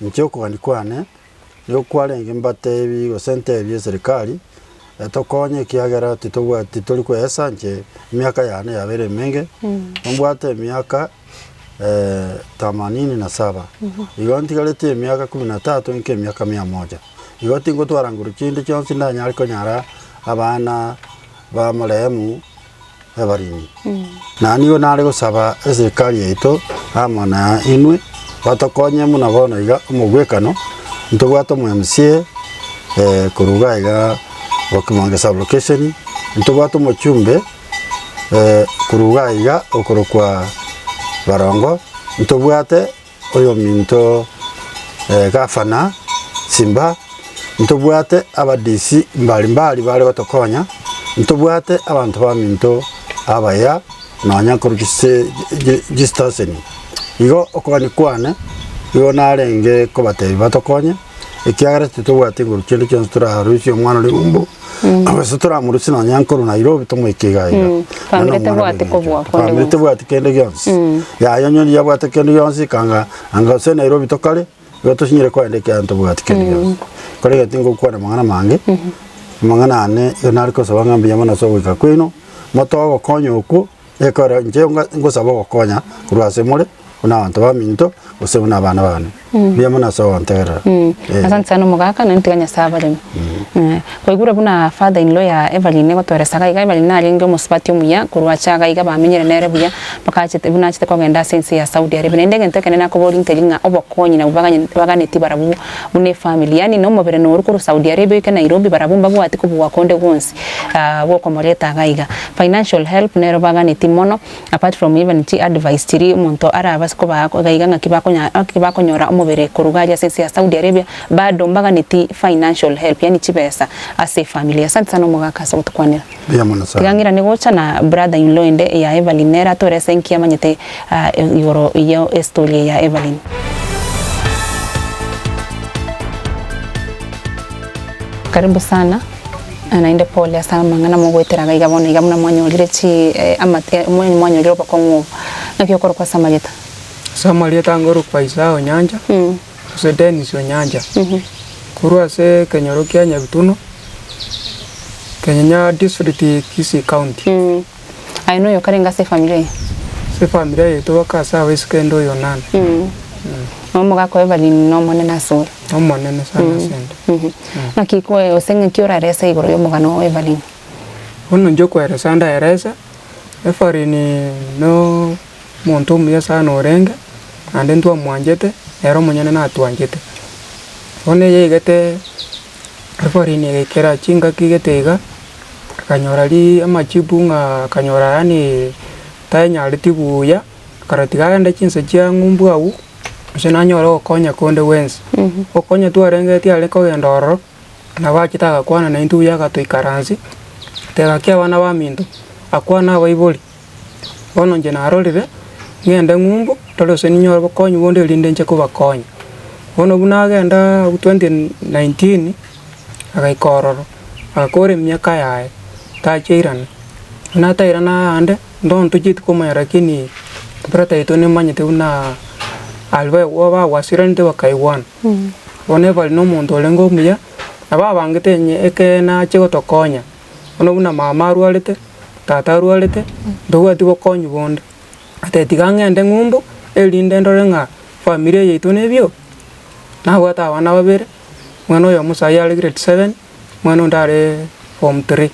inche okogania kwane, nigo kwarenge mbatebi gose ntebie eserikari, etokonye ekiagera titobwati titori koesa inche emiaka yane yabeire emenge, nimbwate emiaka themanini na saba, igo ntigareti emiaka kumi na tatu inke emiaka mia moja. Igo tingotwara nguru chinde chionsi ndanyare konyara abana ba marehemu abarimi. Na nigo nare gosaba eserikari yaito amo na inwe batokonye buna bono iga omogwekano, ntobwate omo MCA korwa iga iga Bokimonge sub location, ntobwate omochumbe korwa iga iga okorokwa Barongo, ntobwate oyominto gavana Simba, ntobwate aba DC mbari mbari bare gotokonya, ntobwate abanto baminto abaya nonya korwa chise chistaseni. Igo okogania kwane, igo narenge kobatebia batokonye, ekiagera titobwati nguru chinde chionsi torarusie omwana oria ng'umbu, gose toramorusie nonya nkorwa Nairobi tomoike iga iga. Family Nonya omwana tebwati bw'eng'encho. kobua konde Family gwonsi. tebwati kende gionsi. Yaya onye yabwate kende gionsi kanga anga gose Nairobi tokare, igo tosinyire kogenda ekiagera ntobwati kende gionsi. Korende tingokwana amang'ana amange, amang'ana ane igo nare kosaba ng'a mbuya mono ase ogoika kwaino, motoe ogokonya okwo, Ekero inche ngosaba ogokonya korwa ase more, buna abanto baminto, gose buna abana bane. Mbuya mono ase ogontegerera. Eh. Asante sana omogaka naende tiga Nyasae abareme. Kwaigure buna father in law ya Evelyn egotoeresa iga iga, Evelyn narenge omosubati omuya korwa ache iga iga bamenyire nere buya mpaka achete buna achete kogenda ase ense ya Saudi Arabia. Naende egento ekenene nakoboria nkeri ng'a obokonyi nabwo baganye baganeti barabwo buna efamily yaani na omobere noru korwa Saudi Arabia oike Nairobi barabwo mbabwati kobua konde gwonsi bwokomoreta iga iga. Financial help nero baganeti mono apart from even chi advice chiria omonto arabase kobaa iga iga ng'aki bakonya ng'aki bakonyora omobere korwa iga aria ase ense ya Saudi Arabia bado mbaganeti financial help yaani chibesa ase efamily. Asante sana omogaka ase ogotokwanera. Mbuya mono sana. Tiga ng'irane gocha na brother in law ende ya Evelyn nere atorese nki amanyete igoro ye estory eye ya Evelyn. Karibu sana. Naende pole ase amang'ana mogoetera iga iga bono iga buna mwanyorire chi amate mwanyorire obokong'u obo. Naki okorokwa ase amarieta? Ase amarieta nkorokwa Isaya Onyancha, gose Dennis Onyancha, korwa ase ekenyoro kia Nyabituno, Kenyenya district, Kisii county. Aye noyo okarenge ase efamiri eye? Ase efamiri yaito baka ase abaiseke inde oyo nane. Na omogaka oye Evelyn nomonene ase ore? Nomonene sana ase inde. Naki gose ng'aki orarese igoro y'omogano o Evelyn? Bono inche okweresa ndaerese, Evelyn no omonto omuya sana orenge, naende ntwamwanchete, nere omonyene natwanchete. Bono eyaigete Evelyn egaikera chingaki gete iga, akanyora ri amachibu ng'a akanyora yaani tanyareti buya, akarora tiga agende chinse chia ng'umbu abwo, gose nanyore ogokonya konde gwensi. Ogokonya twarenge tiare kogenda ororo, nabo achete agakwana naintwe buya agatoikaransia, teba ki abana baminto, akwane abaibori, bono inche narorire, ng'ende ng'umbu, tore gose ninyore obokonyi bonde erinde nche kobakonya. Bono buna agenda abwo 2019, agaika ororo, agakora emiaka yaye, tachairana, buna atairana aande, bono ntochieti komanya lakini brother oito nimanyete buna aria baigwa bagwasiranete bakaigwana. Bono Evelyn na omonto orenge omuya, nabo abangete onye ekeene ache gotokonya, bono buna mama arwarete, tata arwarete, ntobwati bokonyi bonde. Ate tiga ng'ende ng'umbu, erinde ndore ng'a famiri eye yaito nebio, nabwate abana babere, omwana oyomo saii are grade seven, omwana onde are form three.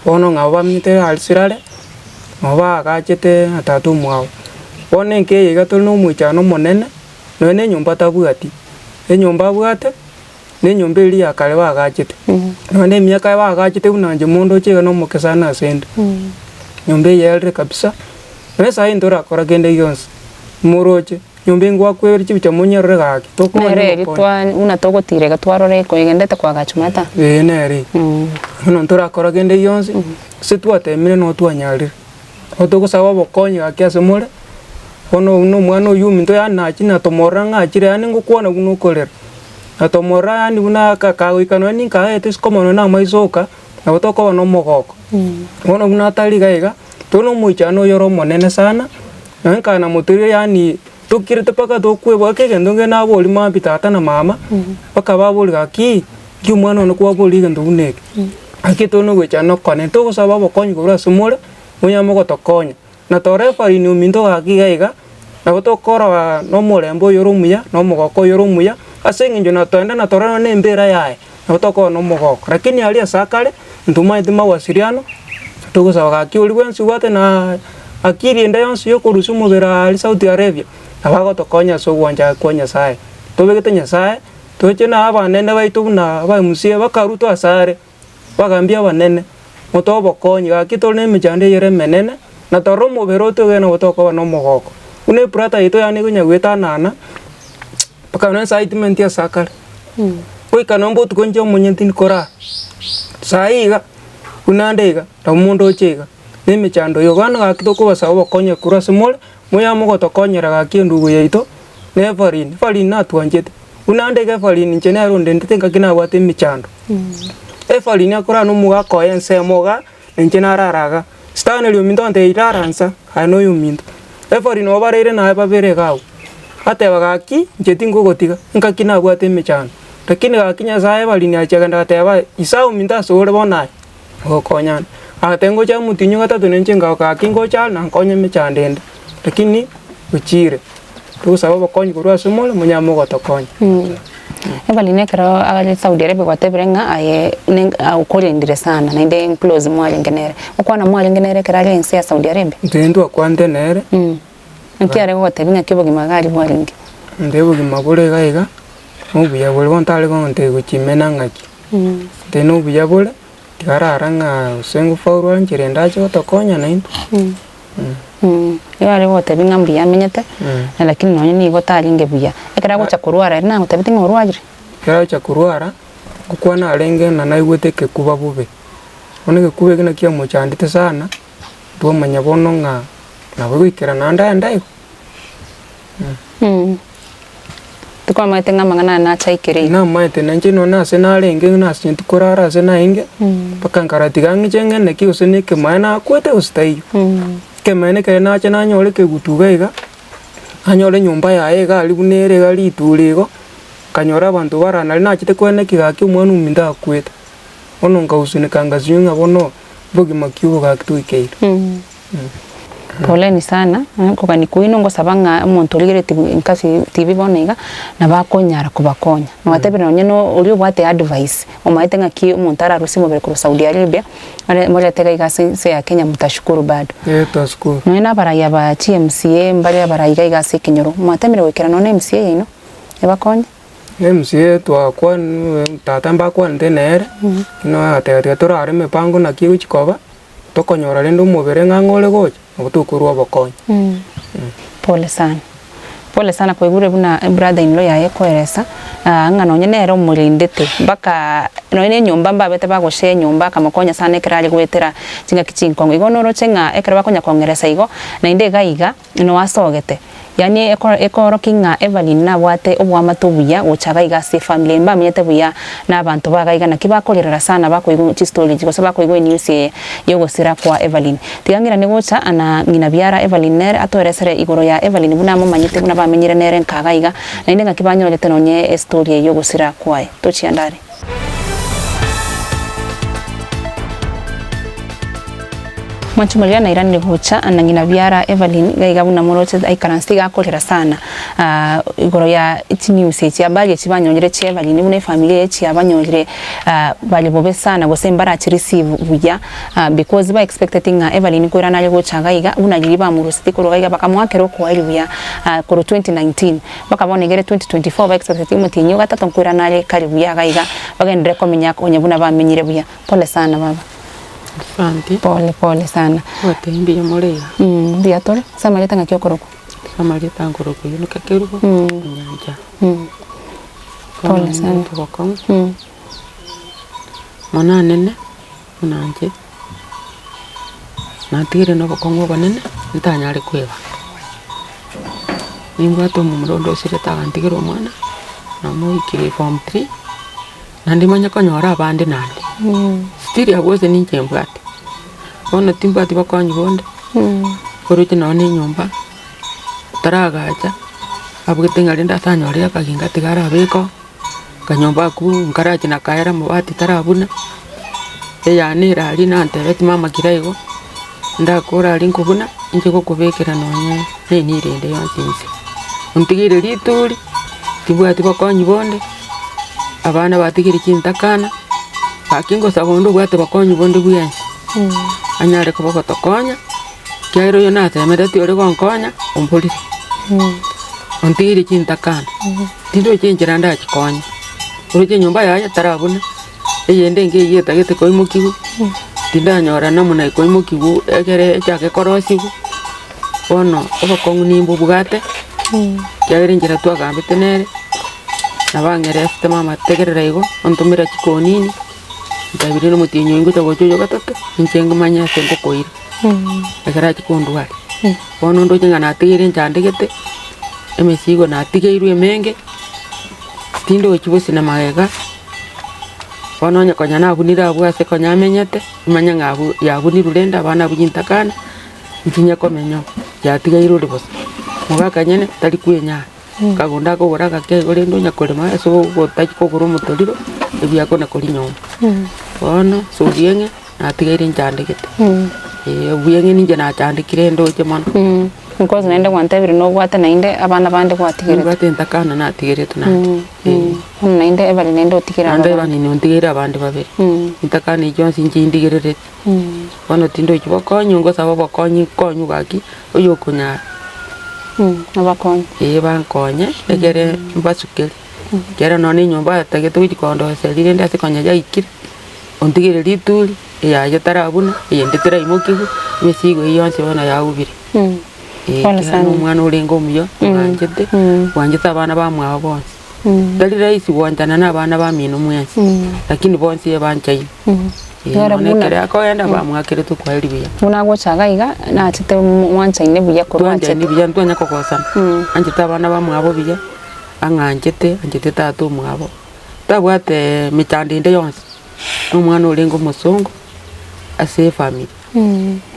Bono ng'a bamenyete aria sirare, nabo baagachete na tata omwabo. Bono enka eye iga tore na omoichano omonene, nonya na enyomba tabwati, enyomba abwate, na enyomba eria ya kare baagachete, nonya na emiaka baagachete buna inche mondoche iga na omoke sana ase inde. Nyomba eye yarire kabisa, nonya saii ntorakora kende gionsi, moroche. Nyomba engwakwere chibicha monyerore gaki tokonya Nere eri obokonyi. twa buna togotira iga twarora ekoegendete koagachwa mata. Ee nere bono ntorakora kende gionsi, ase twatemire noo twanyarire. Nabo togosaba obokonyi gaki ase more, bono buna omwana oywo ominto yaani nachire natomorora ng'a achire yaani ngokwana buna okorera. Natomorora yaani buna aka kagoika nonye ninka aete isiko mono na amaiso oka, nabo tokoba na omogoko. Bono buna atari iga iga. Tore na omoichano oyore omonene sana, nonye nkare namotebirie yaani tokirete mpaka tokweboa ekero egento nkere naboria mambia tata na mama, mpaka baboria gaki, nki omwana one kwaboria egento buna eke. Gaki tore na ogoichana okonene, togosaba obokonyi korwa ase more, monyare mogotokonya. Na tore efarini ominto gaki iga iga, nabo tokoroa na omorembe oyore omuya, na omogoko oyore omuya, ase eng'encho natoenda na torore na embera yaye, nabo tokoba na omogoko. Lakini aria ase akare, ntomanyeti mawasiliano, togosaba gaki oria bwensi obwate na akili ende yonsi ya okorusia omobere aria Saudi Arabia, nabo agotokonya ase ogwancha kwa Nyasaye. Tobegete Nyasaye, toche na abanene baito buna aba MCA bakarutwa asare. Bagambia abanene, Motoe obokonyi, gaki tore nemechando eyere emenene, na torore omobere oo toegene nabo tokoba nomogoko. Buna ebrother yaito yaani konya goetanana, mpaka nonye saii timanyeti ase akare, goika nonye botuko inche omonyene tindi korara, saii iga, buna ande iga, nabo mondoche iga, na emechando eye. Bono gaki tokobasaba obokonyi korwa ase more, moya mogotokonyera gaki endugu yaito, na Evelyn, Evelyn natwanchete. Buna ande iga Evelyn inche nere ondendete engaki nabwate emechando. Evelyn akorara na omogaka oye ensemo iga, na inche narara iga. Stanley ominto antebia rara nsa, aye na oyominto. Evelyn obareire naye babere iga abwo, ateba gaki inche tinkogotiga, engaki nabwate emechando. Lakini gaki Nyasaye Evelyn achia agenda agateba isa ominto ase ore bono aye, ogokonyana. Agateba ngocha omotienyi ogatato na inche ngagoka gaki ngocha are nankonye emechando ende, lakini ochire. Togosaba obokonyi korwa ase more, monyare mogotokonya. Evelyn ekero are Saudi Arabia gwatebire ng'a aye ne okorendire sana naende enclose mwarenge nere. Okwana mwarenge nere ekero are ense ya Saudi Arabia? Intwe ntwakwanete nere. Naki are gogotebia ng'aki obogima iga aria bwarenge? Intwe obogima bore iga iga, nobuya bore, bono tare gontebia gochimena ng'aki. Intwe nobuya bore, tigarara ng'a gose ngofaulu are nchera ende ache gotokonya naintwe. Nigo are gogotebia ng'a mbuya amenyete, lakini nonye nigo tarenge buya. Ekero agocha korwara ere nagotebeti ng'a orwarire? Ekero agocha korwara, ngokwana arenge ng'a naigwete ekekuba bobe. Bono egekuba ekio naki kiamochandete sana, twamanya bono ng'a nabo goikera naende aende igo. Tikwamaete ng'a amang'ana aya nache aikere iga. Namaete na inche nonye ase narenge ng'a nase inche tikorara ase naenge, mpaka nkarora tiga ng'iche ng'ende ki gose na ekemaene nakwete gose taiyo. Ekemaene ekere nacha nanyora ekegutu iga iga, nanyora enyomba yaye iga aria buna ere iga riture igo, nkanyora abanto bare naria nachete koenda ekegaki omwana ominto akwete. Bono nkahusunika ngasinywa ng'a bono, bogima ki obo gaki twaikeire. Poleni sana, nkogani kwaino ngosaba ng'a omonto origeretie nkasi TV bono iga, nabo akonyara kobakonya. Mwatebire nonye na oria obwate advice, omanyete ng'aki omonto ararusie omobere korwa Saudi Arabia, ore morete iga iga ase ense ya Kenya mutashukuru bado. Eh twashukuru. Nonye na abarai aba chi MCA mbare abarai iga iga ase ekenyoro, mwatemire goikera nonye na MCA yaino, ebakonye? MCA twakwanire tata mbakwanete nere, agateba tiga torare emipango naki egochi koba. Tokonyora rende omobere ng'a ng'a ore gocha, nabo tokorua obokonyi. Pole sana. Pole sana kwaigure buna brother in law yaye ekoeresa, ng'a nonye nere omorendete mpaka nonye na enyomba mbabete bagoshare enyomba akamokonya sana ekero are goetera chingaki chinkong'u. Igo noroche ng'a ekero bakonya kong'eresa igo, naende iga iga. Noa asogete, yaani ekoorokia ng'a Evelyn nabwate oboamate obuya gocha gaiga ase efamiri eye, mbamenyete buya na abanto ba gaiga naki bakorerera sana bakoigwa chistory echi gose bakoigwa enews eye yogosira kwa Evelyn. Tiga ng'irane gocha na ng'ina biara Evelyn nere atoeresere igoro ya Evelyn buna amomanyete buna bamenyire nere nka gaiga naende ng'aki banyorete nonye estory eye yogosira kwaye. Tochianda are. Mwanche moria nairanire gocha na ng'ina biara Evelyn iga iga buna moroche aikaranse iga akorera sana igoro ya chinews echi habari echi banyorire chia Evelyn buna efamiri eye chiabanyorire bare bobe sana gose mbarachi receive buya because ba expecteti ng'a Evelyn nkoirana are gocha iga iga buna riria bamoruseti korwa iga iga bakamoakera okoerio buya korwa 2019. Mpaka bono egere 2024 ba expecteti omotienyi o gatato nkoirana are kare buya iga iga bagenderere komenya konya buna bamenyire buya. Pole sana baba. Asante. Pole pole sana. Ngotebi mbuya more iga. Mbuya tore. Ase amarieta ng'aki okorokwa? Ase amarieta nkorokwa Yunuke Kerubo, Onyancha. Pole sana. Bokong'u. Mono anene, buna inche, natigire na obokong'u obonene, ntanyare kweba. Nimbwate omomura onde osirete agantigera omwana, namoikire form three, naende manye konyora abande naende, still abwo gose ninche mbwate. Bono timbwati bokonyi bonde. Oroche nonye na enyomba, taragacha, abwate ng'a rende ase anyorire akaginga tiga arabeke oo, akanyomba akwo nkarache na kaera amabati tarabuna, eyane ere aria nantebetie mama kira igo, ndakore aria nkobuna, inche gokobekera nonye na enira ende yonsi inse. Ontigeire rituri, tibwati bokonyi bonde, abana batigire chintakana, gaki ngosaba onde obwate bokonyi bonde bwensi, anyare koba ogotokonya, ekiagera oyo natemereti ore gonkonya, omborire, ontigeire chintakana, tindochi enchera ndachikonye, oroche enyomba yaye tarabuna, eyende enke eywo etagete koimokiwa, tindanyora namuna ekoimokiwa egere echake korosiwa, bono obokong'u nimbobwate, ekiagera enchera twagambete nere, nabo ang'eresete mama tegerera igo, ontomera chikonini, nkabiria rende omotienyi oyo ngocha gocha oyo gatato, inche ngomanye ase ngokoira, ekero achia kondwaria. Bono ndoche ng'a natigeire nchandegete, emesigo natigeirwe emenge, tindochi gose na magega, bono onye konya nabunire abwo ase konya amenyete, manye ng'a abwo yabunirwe rende abana abwo chintakana, ntinye komenya oo, yatigaire ore bosa. Mogaka nyene tari kwenyara, kagonda akogora agake igo rende onya korema ase ogotachi kogora omotoriro, ebiakona koria nyomba. Bono ase obieng'e natigaire nchandegete, eh obieng'e ninche nachandekire ndoche mono. Because naende gwantebirie nobwate naende abana bande gwatigerete. Nimbwate entakana natigerete naende, eh. Bono naende ebari naende otigere Naende aba bande. ebari ntigeire abande babere, entakana echio chionsi inche indigerereti. Bono tindochi bokonyi, ngosaba obokonyi nkonywe gaki, oyo okonyara. Obakonye. Eeh bankonye, egere mbasukere, ekero nonye na enyomba atagete gochia kondoseria rende ase konya yaikire, ontigere rituri, eyaye tarabuna, eyende teraimokiwa, emesigo eywo yonsi bono yaubire. Eh, Pole ekiagera sana. na omwana orenge omuya, bwanchete, bwanchete abana bamwabo bonsi. Tari rahisi gwanchana na abana bamino mwensi, lakini bonsi ebanchaine. Eh, Nere nonya buna- ekere akogenda bamwakerete okwaheri buya. Buna agocha iga iga, nachete mwanchaine buya korwa Twanchaine achete. buya ntwanya kogosana, anchete abana bamwabo buya, ang'anchete, anchete tata omwabo. Tabwate mechando ende yonsi, na omwana orenge omosongo ase efamiri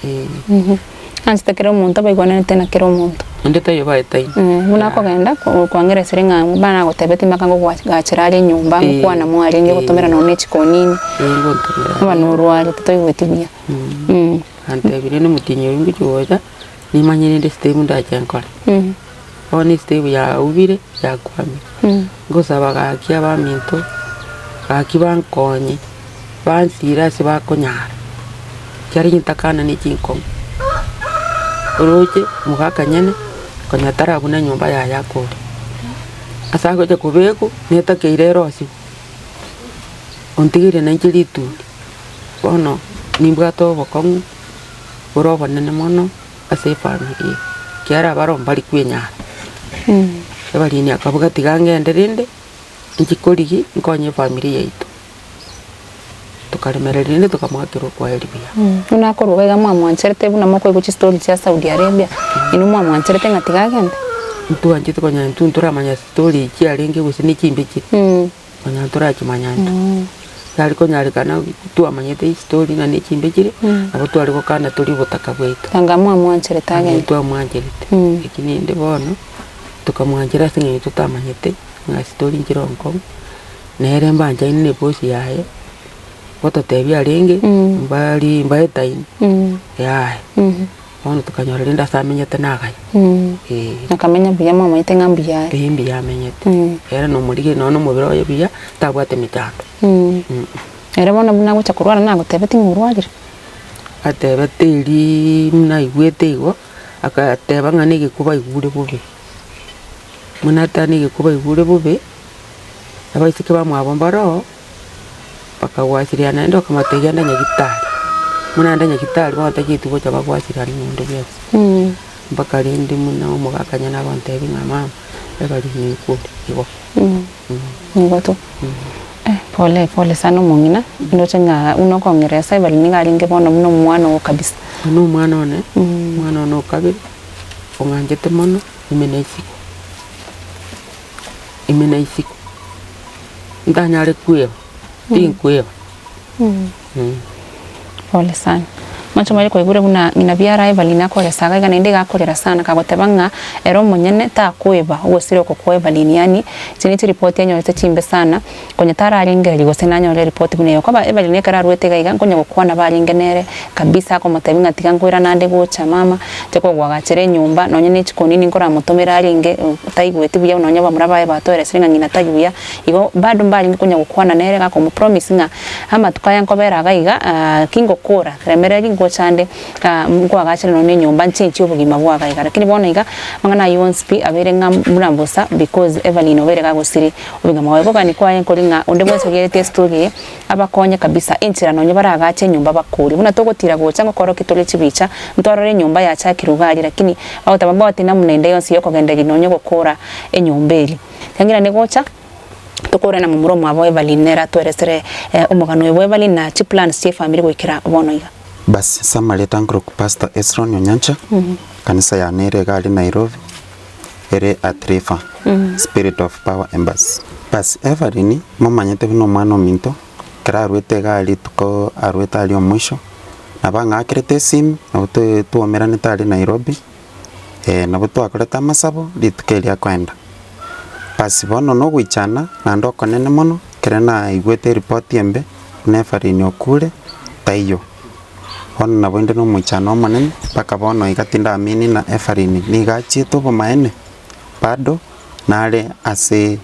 eh. Anchete kera omonto abaigwananete na kera omonto. Onde taiyo baetaine. Buna akogenda kwang'eresire ng'a bana agotebetie mpaka ngogwachera are enyomba ngokwana mwarenge gotomera nonya ne chikonini. Ngotomera Aba norwarete toigweti buya. Antebirie nomotienyi oyo ngochia gocha, nimanye rende step ndache nkore. Bono estep yaubire, yakwamire, ngosaba gaki abaminto, gaki bankonye, bansire ase bakonyara, ekiagera chintakana ne chinkong'u. Oroche omogaka nyene, konya tarabuna enyomba yaye akore, ase agocha kobekwa, netakeire erosiwe, ontigeire nainche rituri, bono nimbwate obokong'u bore obonene mono. Ase efamiri eye, ekiagera abare mbari kwenyara. Ebarini akabuga tiga ngende rende, inche korigia nkonye efamiri yaito. Tokaremereria rende tokamoakera okwaheri buya. Buna akorwa iga mwamwancherete buna mokoigwa chistori chia Saudi Arabia, inwe mwamwancherete ng'a tiga agende? Ntwanchete konya intwe ntoramanya story chiarenge gose ne chimbe chire. Konya ntorachimanya intwe. Yare konyarekana twamanyete history ng'a ne chimbe chire, nabo tware gokana torie obotaka bwaito. Anga mwamwancherete agende. Twamwancherete, lakini inde bono, tokamwanchera ase eng'encho totamanyete ng'a story nchire Hong Kong, nere mbanchaine na ebosi yaye, ngototebia arenge, mbari mbaetaine, yaya. Bono tokanyora rende ase amenyete nagaya, eh. Akamenya buya mwamanyete ng'a mbuya are. Eeh mbuya amenyete, ere nomorigeri nonya na omobere oye buya, tabwate emechando. Ere bono buna agocha korwara nagotebeti ng'a orwarire? Atebete eriiii buna aigwete igo, agateba ng'a na egekuba aigure bobe, buna ateba na egekuba aigure bobe, abaiseke bamwabo mbaroo. Bakagwasiriana naende bakamotebia genda nyagitari, buna aende nyagitari bono tacheti gocha bagwasiriane nonde bwensi. Mpaka rende buna omogaka onye nagontebia ng'a mama, ebari nigo ore igo. Nigo tu. Pole pole sana omong'ina, ndoche ng'a buna okong'eresa ebari nigo arenge bono buna omwana oo kabisa. Oyo na omwana one, omwana one o kabere, ong'anchete mono, ime na isiko, ime na isiko. Ntanyare kweba, tinkweba. Pole sana. Mwanche omanye koigure buna ng'ina biara Evelyn akoresa iga iga naende iga akorera sana kagoteba ng'a ere omonyene takoeba ogosira oko kwa Evelyn yaani echi ne chiripoti anyorete chimbe sana konya tararengereria gose nanyore eripoti buna eyo. Koba Evelyn ekero arwete iga iga nkonya gokwana barenge nere kabisa akomotebia ng'a tiga nkoirana ande gocha mama, nche kogoagachera enyomba nonye ne chikonini nkoramotomera arenge taigweti buya nonye abamura baye batoeresire ng'a ng'ina tari buya. Igo bado mbarenge konya gokwana nere gakomopromise ng'a amatuko aya nkobera iga iga kingokora remereri ngochande nkoagachere nonya enyomba nchenchie obogima bwa iga iga. Lakini bono iga amang'ana ayio onsi pi abeire ng'a buna bosa because Evelyn obeire gagosiri obogima bwaye. Kogani kwaye nkori ng'a onde bwensi origeretie estory eye abakonye kabisa enchera nonya baragache enyomba bakorie. Buna togotira gocha ngokorokia tore chibicha ntwarore enyomba yachakirwe iga aria lakini bagoteba mbwati namna ende yonsi yokogendereria nonya gokora enyomba eria. Ekiagera nigocha tokore na momura omwabo Evelyn nere atweresere omogano oyo bwa Evelyn na chiplans chia efamiri goikera bono iga. Basi ase amarieta nkorokwa Pastor Hezron Onyancha, kanisa yane ere iga aria Nairobi, ere at River, Spirit of Power Embassy. Basi Evelyn momanyete buna omwana ominto, ekero arwete iga aria rituko arwete aria omwisho, nabo ang'akerete esimi, nabo twaumeranete aria Nairobi. Nabo twakorete amasabo rituko erio akoenda. Basi bono nogoichana naende okonene mono, ekero naigwete eripoti embe buna Evelyn okure, taiyo. Bono nabo inde na omoichano omonene, mpaka bono iga tindamini ng'a Evelyn nigo achiete obomaene, bado nare ase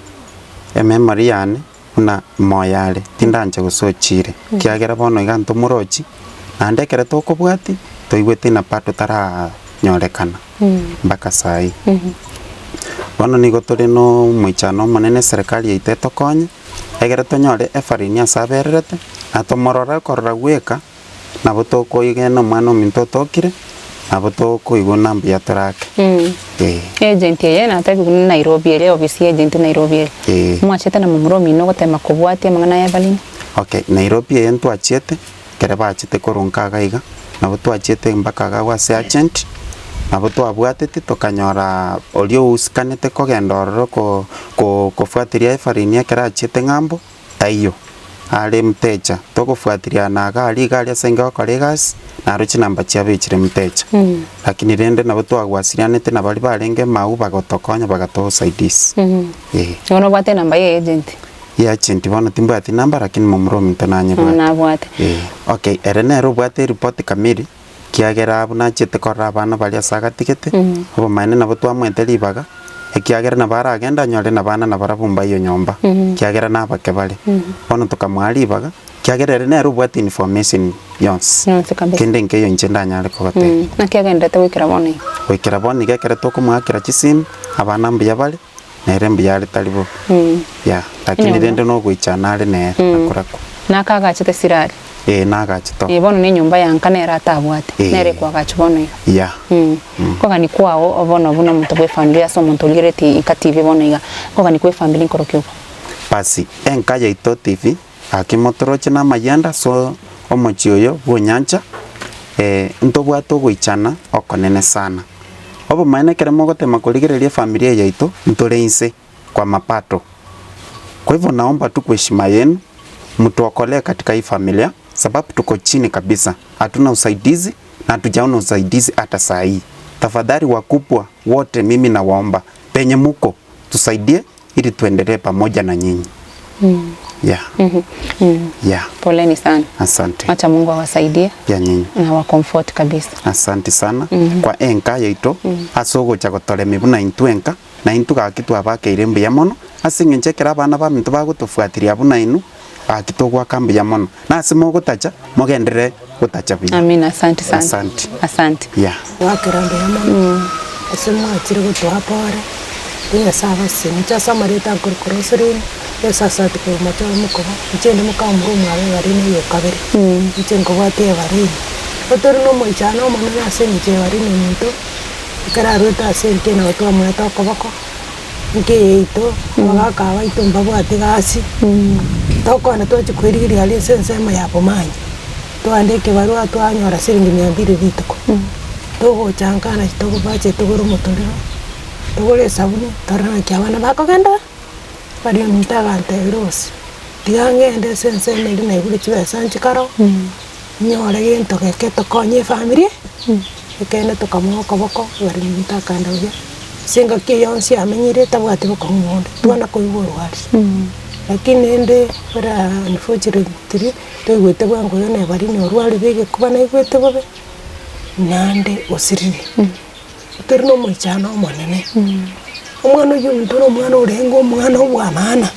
ememory yane buna moyo are, tindancha gose ochiire, ekiagera bono iga ntomorochi, naende ekero tokobwatia, toigwete ng'a bado taranyorekana mpaka saii. Bono nigo tore na omoichano omonene eserekari yaito etokonye, egere tonyore Evelyn ase abererete, na tomorore okorora bweka. Nabo tokoigena omwana ominto otokire, nabo tokoigwa ng'a mbuya torake. Ee. Agent eye natebiwu ni Nairobi ere ofisi ya agent Nairobi ere. Ee. Mwachete na momura omino ogotema kobwatia amang'ana ya Evelyn? Okay, Nairobi eye ntwachiete, ekere bachete korwa nka iga iga, nabo twachiete mpaka iga agwo ase agent, nabo twabwateti tokanyora oria ousikanete kogenda ororo ko- ko- kofuatiria Evelyn ekero achiete ng'ambo. Taiyo, are mtecha, togofuatiria na iga aria iga aria ase inge gokora egasi, naro chinamba chiabo echire mtecha. Lakini rende nabo twagwasirianete na baria barenge emau bagotokonya bagatoa osaidisi. Eh. Igo nobwate enamba ya agent? Ya agent bono timbwati namba lakini momura ominto nanyebwate. Nabwate. Eh. Okay, ere nere obwate eripoti kamiri, Ekiagera abwo nachete korora abana baria ase agatigete, obomaene nabo twamoete ribaga, ekiagera nabo aragende anyore nabana nabarabwo mbaiywe nyomba, ekiagera nabake bare. Bono tokamoa ribaga, ekiagera ere nere obwate information yonsi, Yonsi kabisa. kende nkeiyo inche ndanyare kogotebia. Naki agenderete goikera bono iga? Goikera bono iga ekero tokomoakera chisimu, abana mbuya bare, nere mbuya are tari bobe, yeah, lakini Enyomba. rende nogoichana are nere nakorakwo. Nakagachete sirari? Ee, nagachete oo. Ee, bono nenyomba ya nka nere atabwate, Ee. nere ekoagachwa bono iga. Yeah. Nkogani kwao bono buna omonto bw'efamiri ase omonto origeretie inka TV bono iga, nkogani kwa efamiri nkorokia oko? Basi, enka yaito TV, gaki motoroche na amayianda ase omochie oyo bw'onyancha, ntobwate ogoichana okonene sana. Obomaene ekero mogotema korigereria efamiri eye yaito, ntore inse. kwa mapato. Kwa hivyo naomba tu kwa heshima yenu mtuokolee katika hii familia sababu tuko chini kabisa, hatuna usaidizi na hatujaona usaidizi hata saa hii. Tafadhali wakubwa wote, mimi nawaomba penye muko tusaidie ili tuendelee pamoja na nyinyi. Yeah. Yeah. Poleni sana. Asante. Acha Mungu awasaidie Pia nyinyi. na wa comfort kabisa. Asante sana kwa enka yaito ase ogocha gotoremia buna intwe enka Na intwe gaki twabakeire mbuya mono, ase engencho ekero abana baminto bagotofuatiria buna inwe, gaki togoaka mbuya mono. Na ase mogotacha, mogenderere gotacha buya. Amina, asante sana. Asante. Asante. Yeah. Goakera mbuya mono, ase mwachire gotoa pore, Nyasae abasesenie. Inche ase amarieta akorokwa Roselyn, Nyasae korwa machoro mokoba, inche inde mokamura omwabo ebarina eye okabere, inche nkobwatia ebarina. Totari na omoichano omonene ase eng'encho ya ebarina ominto. Ekero arwete ase enka nabo twamoete okoboko, enka eye yaito, abagaka aba baito mbabwate egasi, tokogenda twachia koerigeria aria ase ensemo ya Bomanyi, twagenda ekebarua twanyora siringi mia mbiri rituko, togocha nka naki togobache togore omotorero, togore esabuni, torore naki abana bakogenda, baria omonto agantebia Rose, tiga ngende ase ensemo eria naigure chibesa nchikare oo. Nyore gento geke tokonye efamiri, ekeene tokamoa okoboko bari omonto akaenda buya, ase engaki eye yonsi amenyire tabwati bokong'u bonde, twana koigwa orwari. Lakini rende buna unfortunately, toigwete bwango iga neba rinde orwarire egekuba naigwete bobe, naende osirire. Tori na omoichano omonene, omwana oyio ominto na omwana orenge omwana obwa maana.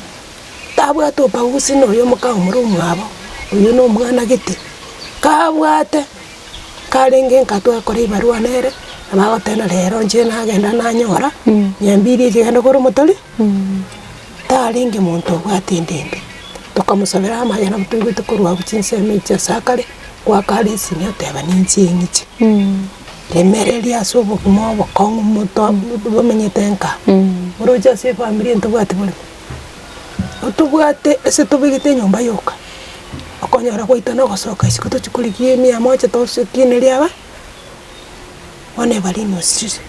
Tabwate obagusi na oyo moka omore omwabo, oyio na omwana gete, kabwate karenge nka twakora ebarua nere, nabo agoteba rero inche nagenda nanyora, nyambiri echi genda okore omotori, tarenge monto obwate ende embe. Tokamosabera amaya nabo toigwete korwa abwo chinsemo echi ase akare, goaka are esimi oteba ninche eng'iche. Remereria ase obogima obokong'u moto bomenyete nka, oroche ase efamiri ntobwati borimo. Otobwate ase tobegete enyomba yoka, okonyora gwaito na ogosoka isiko tochia korigia emia moja tosekineria aba, bono ebarimo osirire.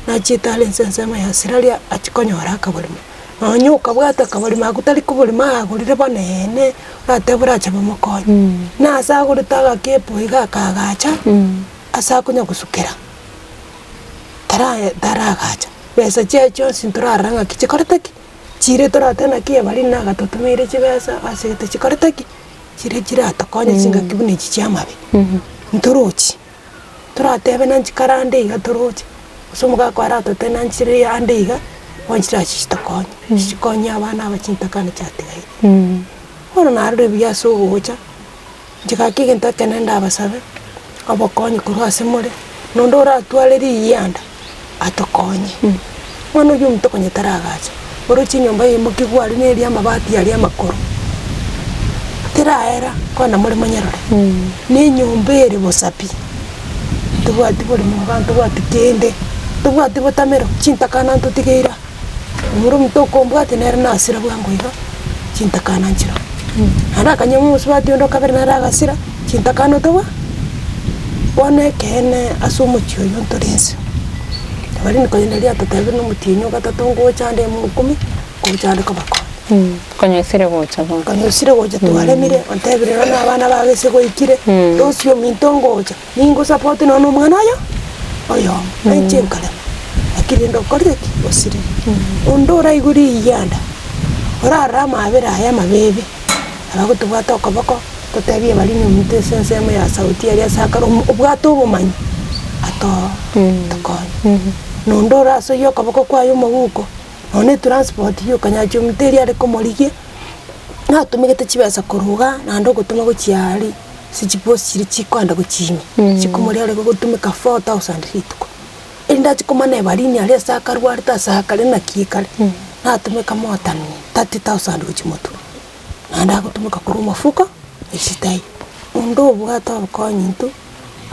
Nachiete are ense ensemo ya siraria achia konyora akaborimo, nonye okabwata akaborimo akwo tari koborimo agorire boneene, oratebe orache bomokonye. Na ase agorete agakepo iga akaagacha, ase akonya gosukera, tara taragacha, besa chiaye chionsi ntorarora ng'aki chikorete ki. Chire toratebe naki ebari nagatotomeire chibesa ase egete chikorete ki? Chire chiratokonye chingaki buna echi chiamabe, ntorochi, toratebe nanchi kare ande iga toroche, gose omogaka aratotebie nanchi rire ande iga, bono chirachi chitokonye, chikonye abana aba chintakana chiatigaire. Bono narorire buya ase ogocha, inche gaki egento ekenene ndabasabe, obokonyi korwa ase more, nonde oratware riyianda. atokonye. Bono oyio omonto konya taragacha, oroche enyomba yaimokigwa aria na eria amabati aria amakoro, teraera kona more monyerore, na enyomba ere bosa pi, ntobwati boremo igaa ntobwati kende, ntobwati botamero, chintakana ntotigeire aa, omoro omonto okombwatia nere nasira bwango iga, chintakana nchiroo. Naende akanyora omosubati onde okabere nere agasira, chintakana otobwa. Bono ekeene ase omochie oyio ntore inse, abaremi konya riria atotebire na omotienyi o gatato ngocha ande ime ikomi, ngocha ande kobakonya. Konya osire gocha bono. Konya osire gocha twaremire, ontebire nonya na abana bago ase gwaikire, rosie ominto ngocha, ningosupport nonya na omwana oyo, oyomo, na inche nkarema, lakini rende okorire ki? Osirire. Onde oraigwe riyianda, orarore amabera aya amabe, abagotobwata okoboko. Totebie baria ominto ase ensemo ya sauti aria ase akare obwate obomanyi atoo tokonye. Nonde ore ase oyio okoboko kwaye omoguko, nonya etransport yoka nyachi ominto eria are komorigia, natumegete chibesa korwa igaa naende ogotoma gochia aria ase chipost chiria chikoenda gochia ime, chikomoria are gotumeka 4000 rituko. Erinde achie komana ebarini aria ase akarwarete ase akare naki ekare, natumeka more than 30,000 gochia motwe. Naende agotumeka korwa omofuko, esita eyio. Onde obwate obokonyi intwe,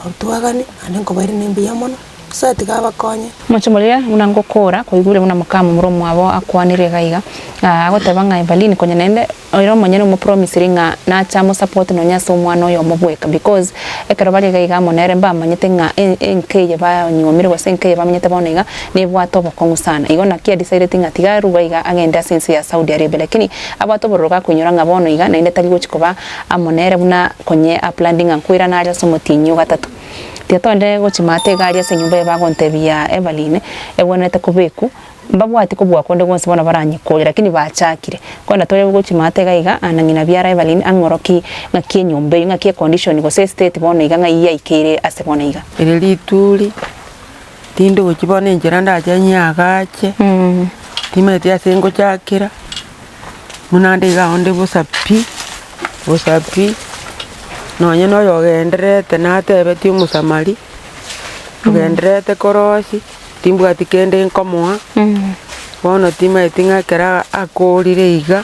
otwagane, naende nkobaire ne mbuya mono, Nyasae tiga abakonye. Omochie buna ngokora, kwaigure buna mokamomura omwabo akwanire iga iga, agoteba ng'a Evaline konya naende ere omonyene omopromisiri ng'a nache amosupport nonya ase omwana oyomo bweka because ekero bare iga iga amo nere mbamanyete ng'a enka eye banyuomire gose enka eye bamenyete bono iga nebwate obokong'u sana. Igo naki adisaideti ng'a tiga arue iga agende ase ense ya Saudi Arabia lakini Abwate obororo gakoinyora ng'a bono iga naende tari gochia koba amo nere buna konye aplandi ng'a nkoirana are ase omotienyi o gatato. Tiga togende gochia maate iga aria ase enyomba eye bagontebia Evaline ebwenerete kobekwa, mbabwati kobua konde gwonsi bono baranyekore lakini bachakire. Kogenda tore gochia maate iga iga na ng'ina biara Evaline ang'oroki ng'aki enyomba eywo ng'aki econdition gose estate bono iga ng'ai yaikeire ase bono iga. Ere rituri, tindi gochia bono enchera ndache nyeagache, timanyeti ase ngochakera. Buna ande iga onde bosa pi, bosa pi, nonye na oyo ogendererete natebetie omosamari, ogendererete korosia, timbwati kende nkomoa, bono timanyeti ng'a ekero akorire iga,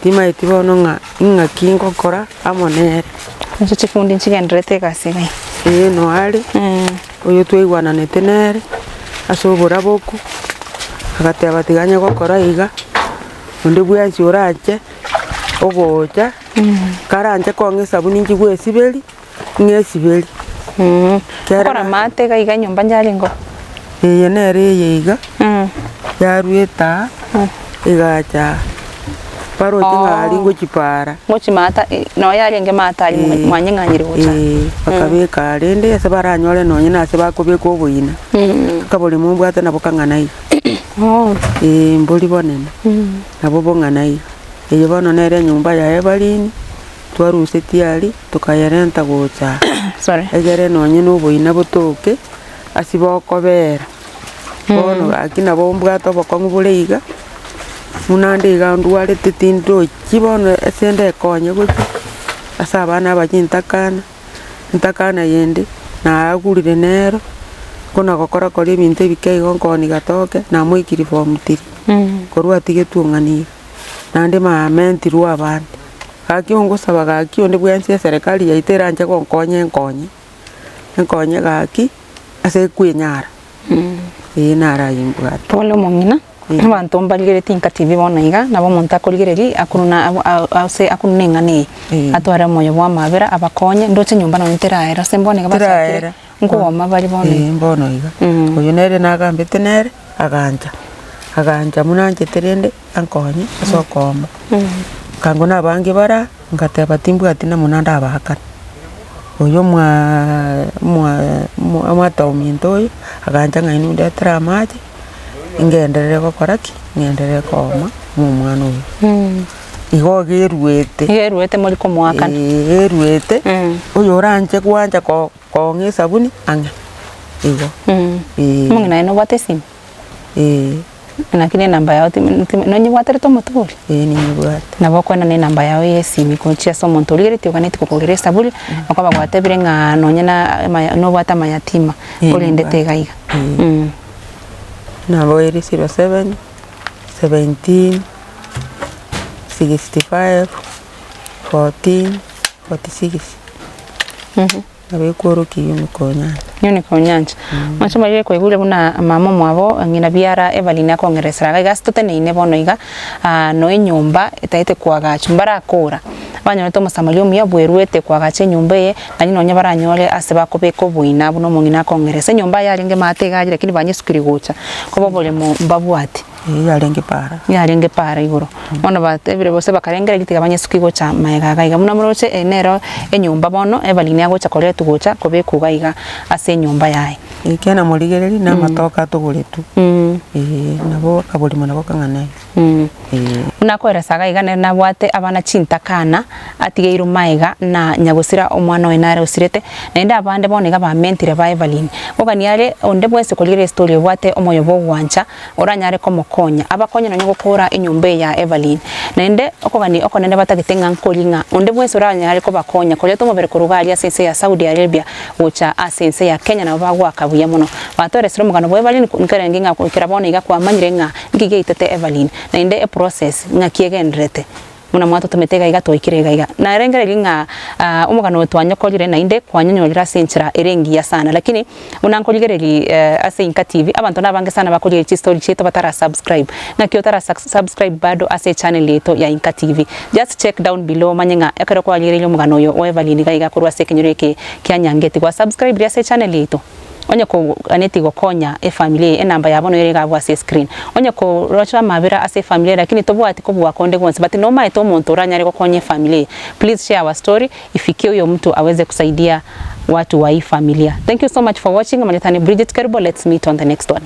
timanyeti bono ng'a ing'aki ngokora amo nere. Ase chifundi nchigendererete egasi iga. Ee noare, oyo twaigwananete nere, ase oboraboku, agateba tiga onye gokora iga, onde bwensi orache, ogocha, karanche kong'a esabuni inche bwesiberia, ng'esiberie. Kere Okora amate iga iga enyomba nyarengo? Eye nere eye iga, yaruete aa, egacha aa. Baroche ng'a aria ngochia paara. Ngochia maata, nonya yarenge maata aria mwanyeng'anyire gocha. Ee, bakabeka aa rende ase baranyore nonye na ase bakobeka oboina, akaboremo mbwate nabo kang'ana iga. Ee, mbori bonene, nabo bong'ana iga. Eye bono nere enyomba yaye ebarini, twarusetie aria, tokayerenta gocha aa, egere nonye na oboina botoke, ase bokobera. Bono gaki nabo mbwate obokong'u bore iga, buna nde iga ndwarete tindochi bono ase ndekonye gochia, ase abana aba chintakana, entakana yende naagurire nero, kona gokora kora ebinto ebike igo nkoonia gatoke, namoikirie form three, korwa atigetwe ong'ani iga, naende mamentirwe abande. Gaki ongosaba gaki onde bwensi eserekari yaito eranche gonkonya enkonye, enkonye gaki. Ase ekwenyara, ee naro ayio mbwate. Pole omong'ina, abanto mbarigeretie inka TV bono iga, nabo omonto akorigereria akununa ase akunune eng'ana eye, atware omoyo bwa amabera abakonye, ndoche nyomba nonye teraera ase mbono iga bachakire Teraera. nkogoma bare bono Ee iga. mbono iga, oyo nere nagambete nere, agancha, agancha buna anchete rende ankonye ase okooma. Kango na abange bare aa. Ngateba timbwati namuna ndabaakane, oyo omwaa omwaa omwata ominto oyo, agancha ng'a inwe ndetere amache, ngenderere gokora ki? Ngenderere kooma omwana oyo. Igo geruete. Igo eruete mori komoakana. Eeh eruete, oyo oranche gwancha ko kong'a esabuni ang'e, igo, eeh. Omong'ina aye nobwate esimi? Eeh. Naki ne enamba yao timi timi nonyebwaterete omotwe bori? Ee ninyebwate. Nabo okoenda na enamba yao ya esimi gochia ase omonto origeretie oganetie kogorera esaburi, okoba gwatebire ng'a nonye na amaya nobwate amayatima Ee orendete iga iga. Ee. Nabo ere 07, 17, 65, 14, 46. Nabo ekworokia Unique Onyancha. Unique Onyancha. Mwanche mwarire kwaigure buna mama omwabo ng'ina biara Evelyn akong'eresera iga iga ase toteneine bono iga no enyomba etaete koagachwa mbarakora banyorete omosamaria omuya bweruete koagacha enyomba eye naende nonye baranyore ase bakobeka oboina buna omong'ina akong'eresa. Enyomba yarenge maate iga aria lakini banyesukiri gocha koba oboremo mbabwati. Eyio yarenge para. Yarenge para igoro. Bono batebire gose bakarengereria tiga banyesuki gocha magega iga iga. Buna moroche eye nero enyomba bono Evelyn agocha koretwa gocha kobekwa iga iga ase enyomba yaye. Ekia namorigereria na amatoke atogoretwe, ee nabo akaborimo nabo kang'ana iga, ee. Buna akoeresa iga iga nere nabwate abana chintakana atigeirwe magega na nyagosira omwana oye nare osirete, naende abande bono iga bamentire ba Evelyn. Ogania are onde bwensi okorigereria estory obwate omoyo bwa ogwancha. oranyare komokonya, abakonye nonya gokora enyomba eye ya Evelyn. Naende okogania okonene batagete ng'a nkori ng'a onde bwensi oranyare kobakonya koreta omobere korwa iga aria ase ense ya Saudi Arabia gocha ase ense ya Kenya nabo bagoaka buya mono. Batoeresire omogano bwa Evelyn nkerenge ng'a goikera bono iga kwamanyire ng'a nki giaitete Evelyn naende eprocess ng'aki egendererete. Buna mwatotomete iga iga twaikire iga iga. Narengereria ng'a omogano oyo twanyokorire naende kwanyonyorire ase enchera ere engiya sana. Lakini buna nkorigereria ase Inka TV, abanto nabange sana bakorigereria chistory chiaito batara subscribe. Ng'aki otara subscribe bado ase echannel yaito ya Inka TV. Just check down below omanye ng'a ekero kwarigereirie omogano oyo o Evelyn iga iga korwa ase ekenyoro eke kia Nyangeti gwa subscribe ria ase echannel yaito. Onye koganeti gokonya efamiri eye, enamba yabo noyo ere iga ase escreen. Onye koroche amabera ase efamiri eye lakini tobwati kobua konde gwonsi but nomaete omonto oranyare gokonya efamiri eye, please share our story ifikie huyo mtu aweze kusaidia watu wa hii familia. Thank you so much for watching, Amanyete ane Bridget Kerubo, let's meet on the next one.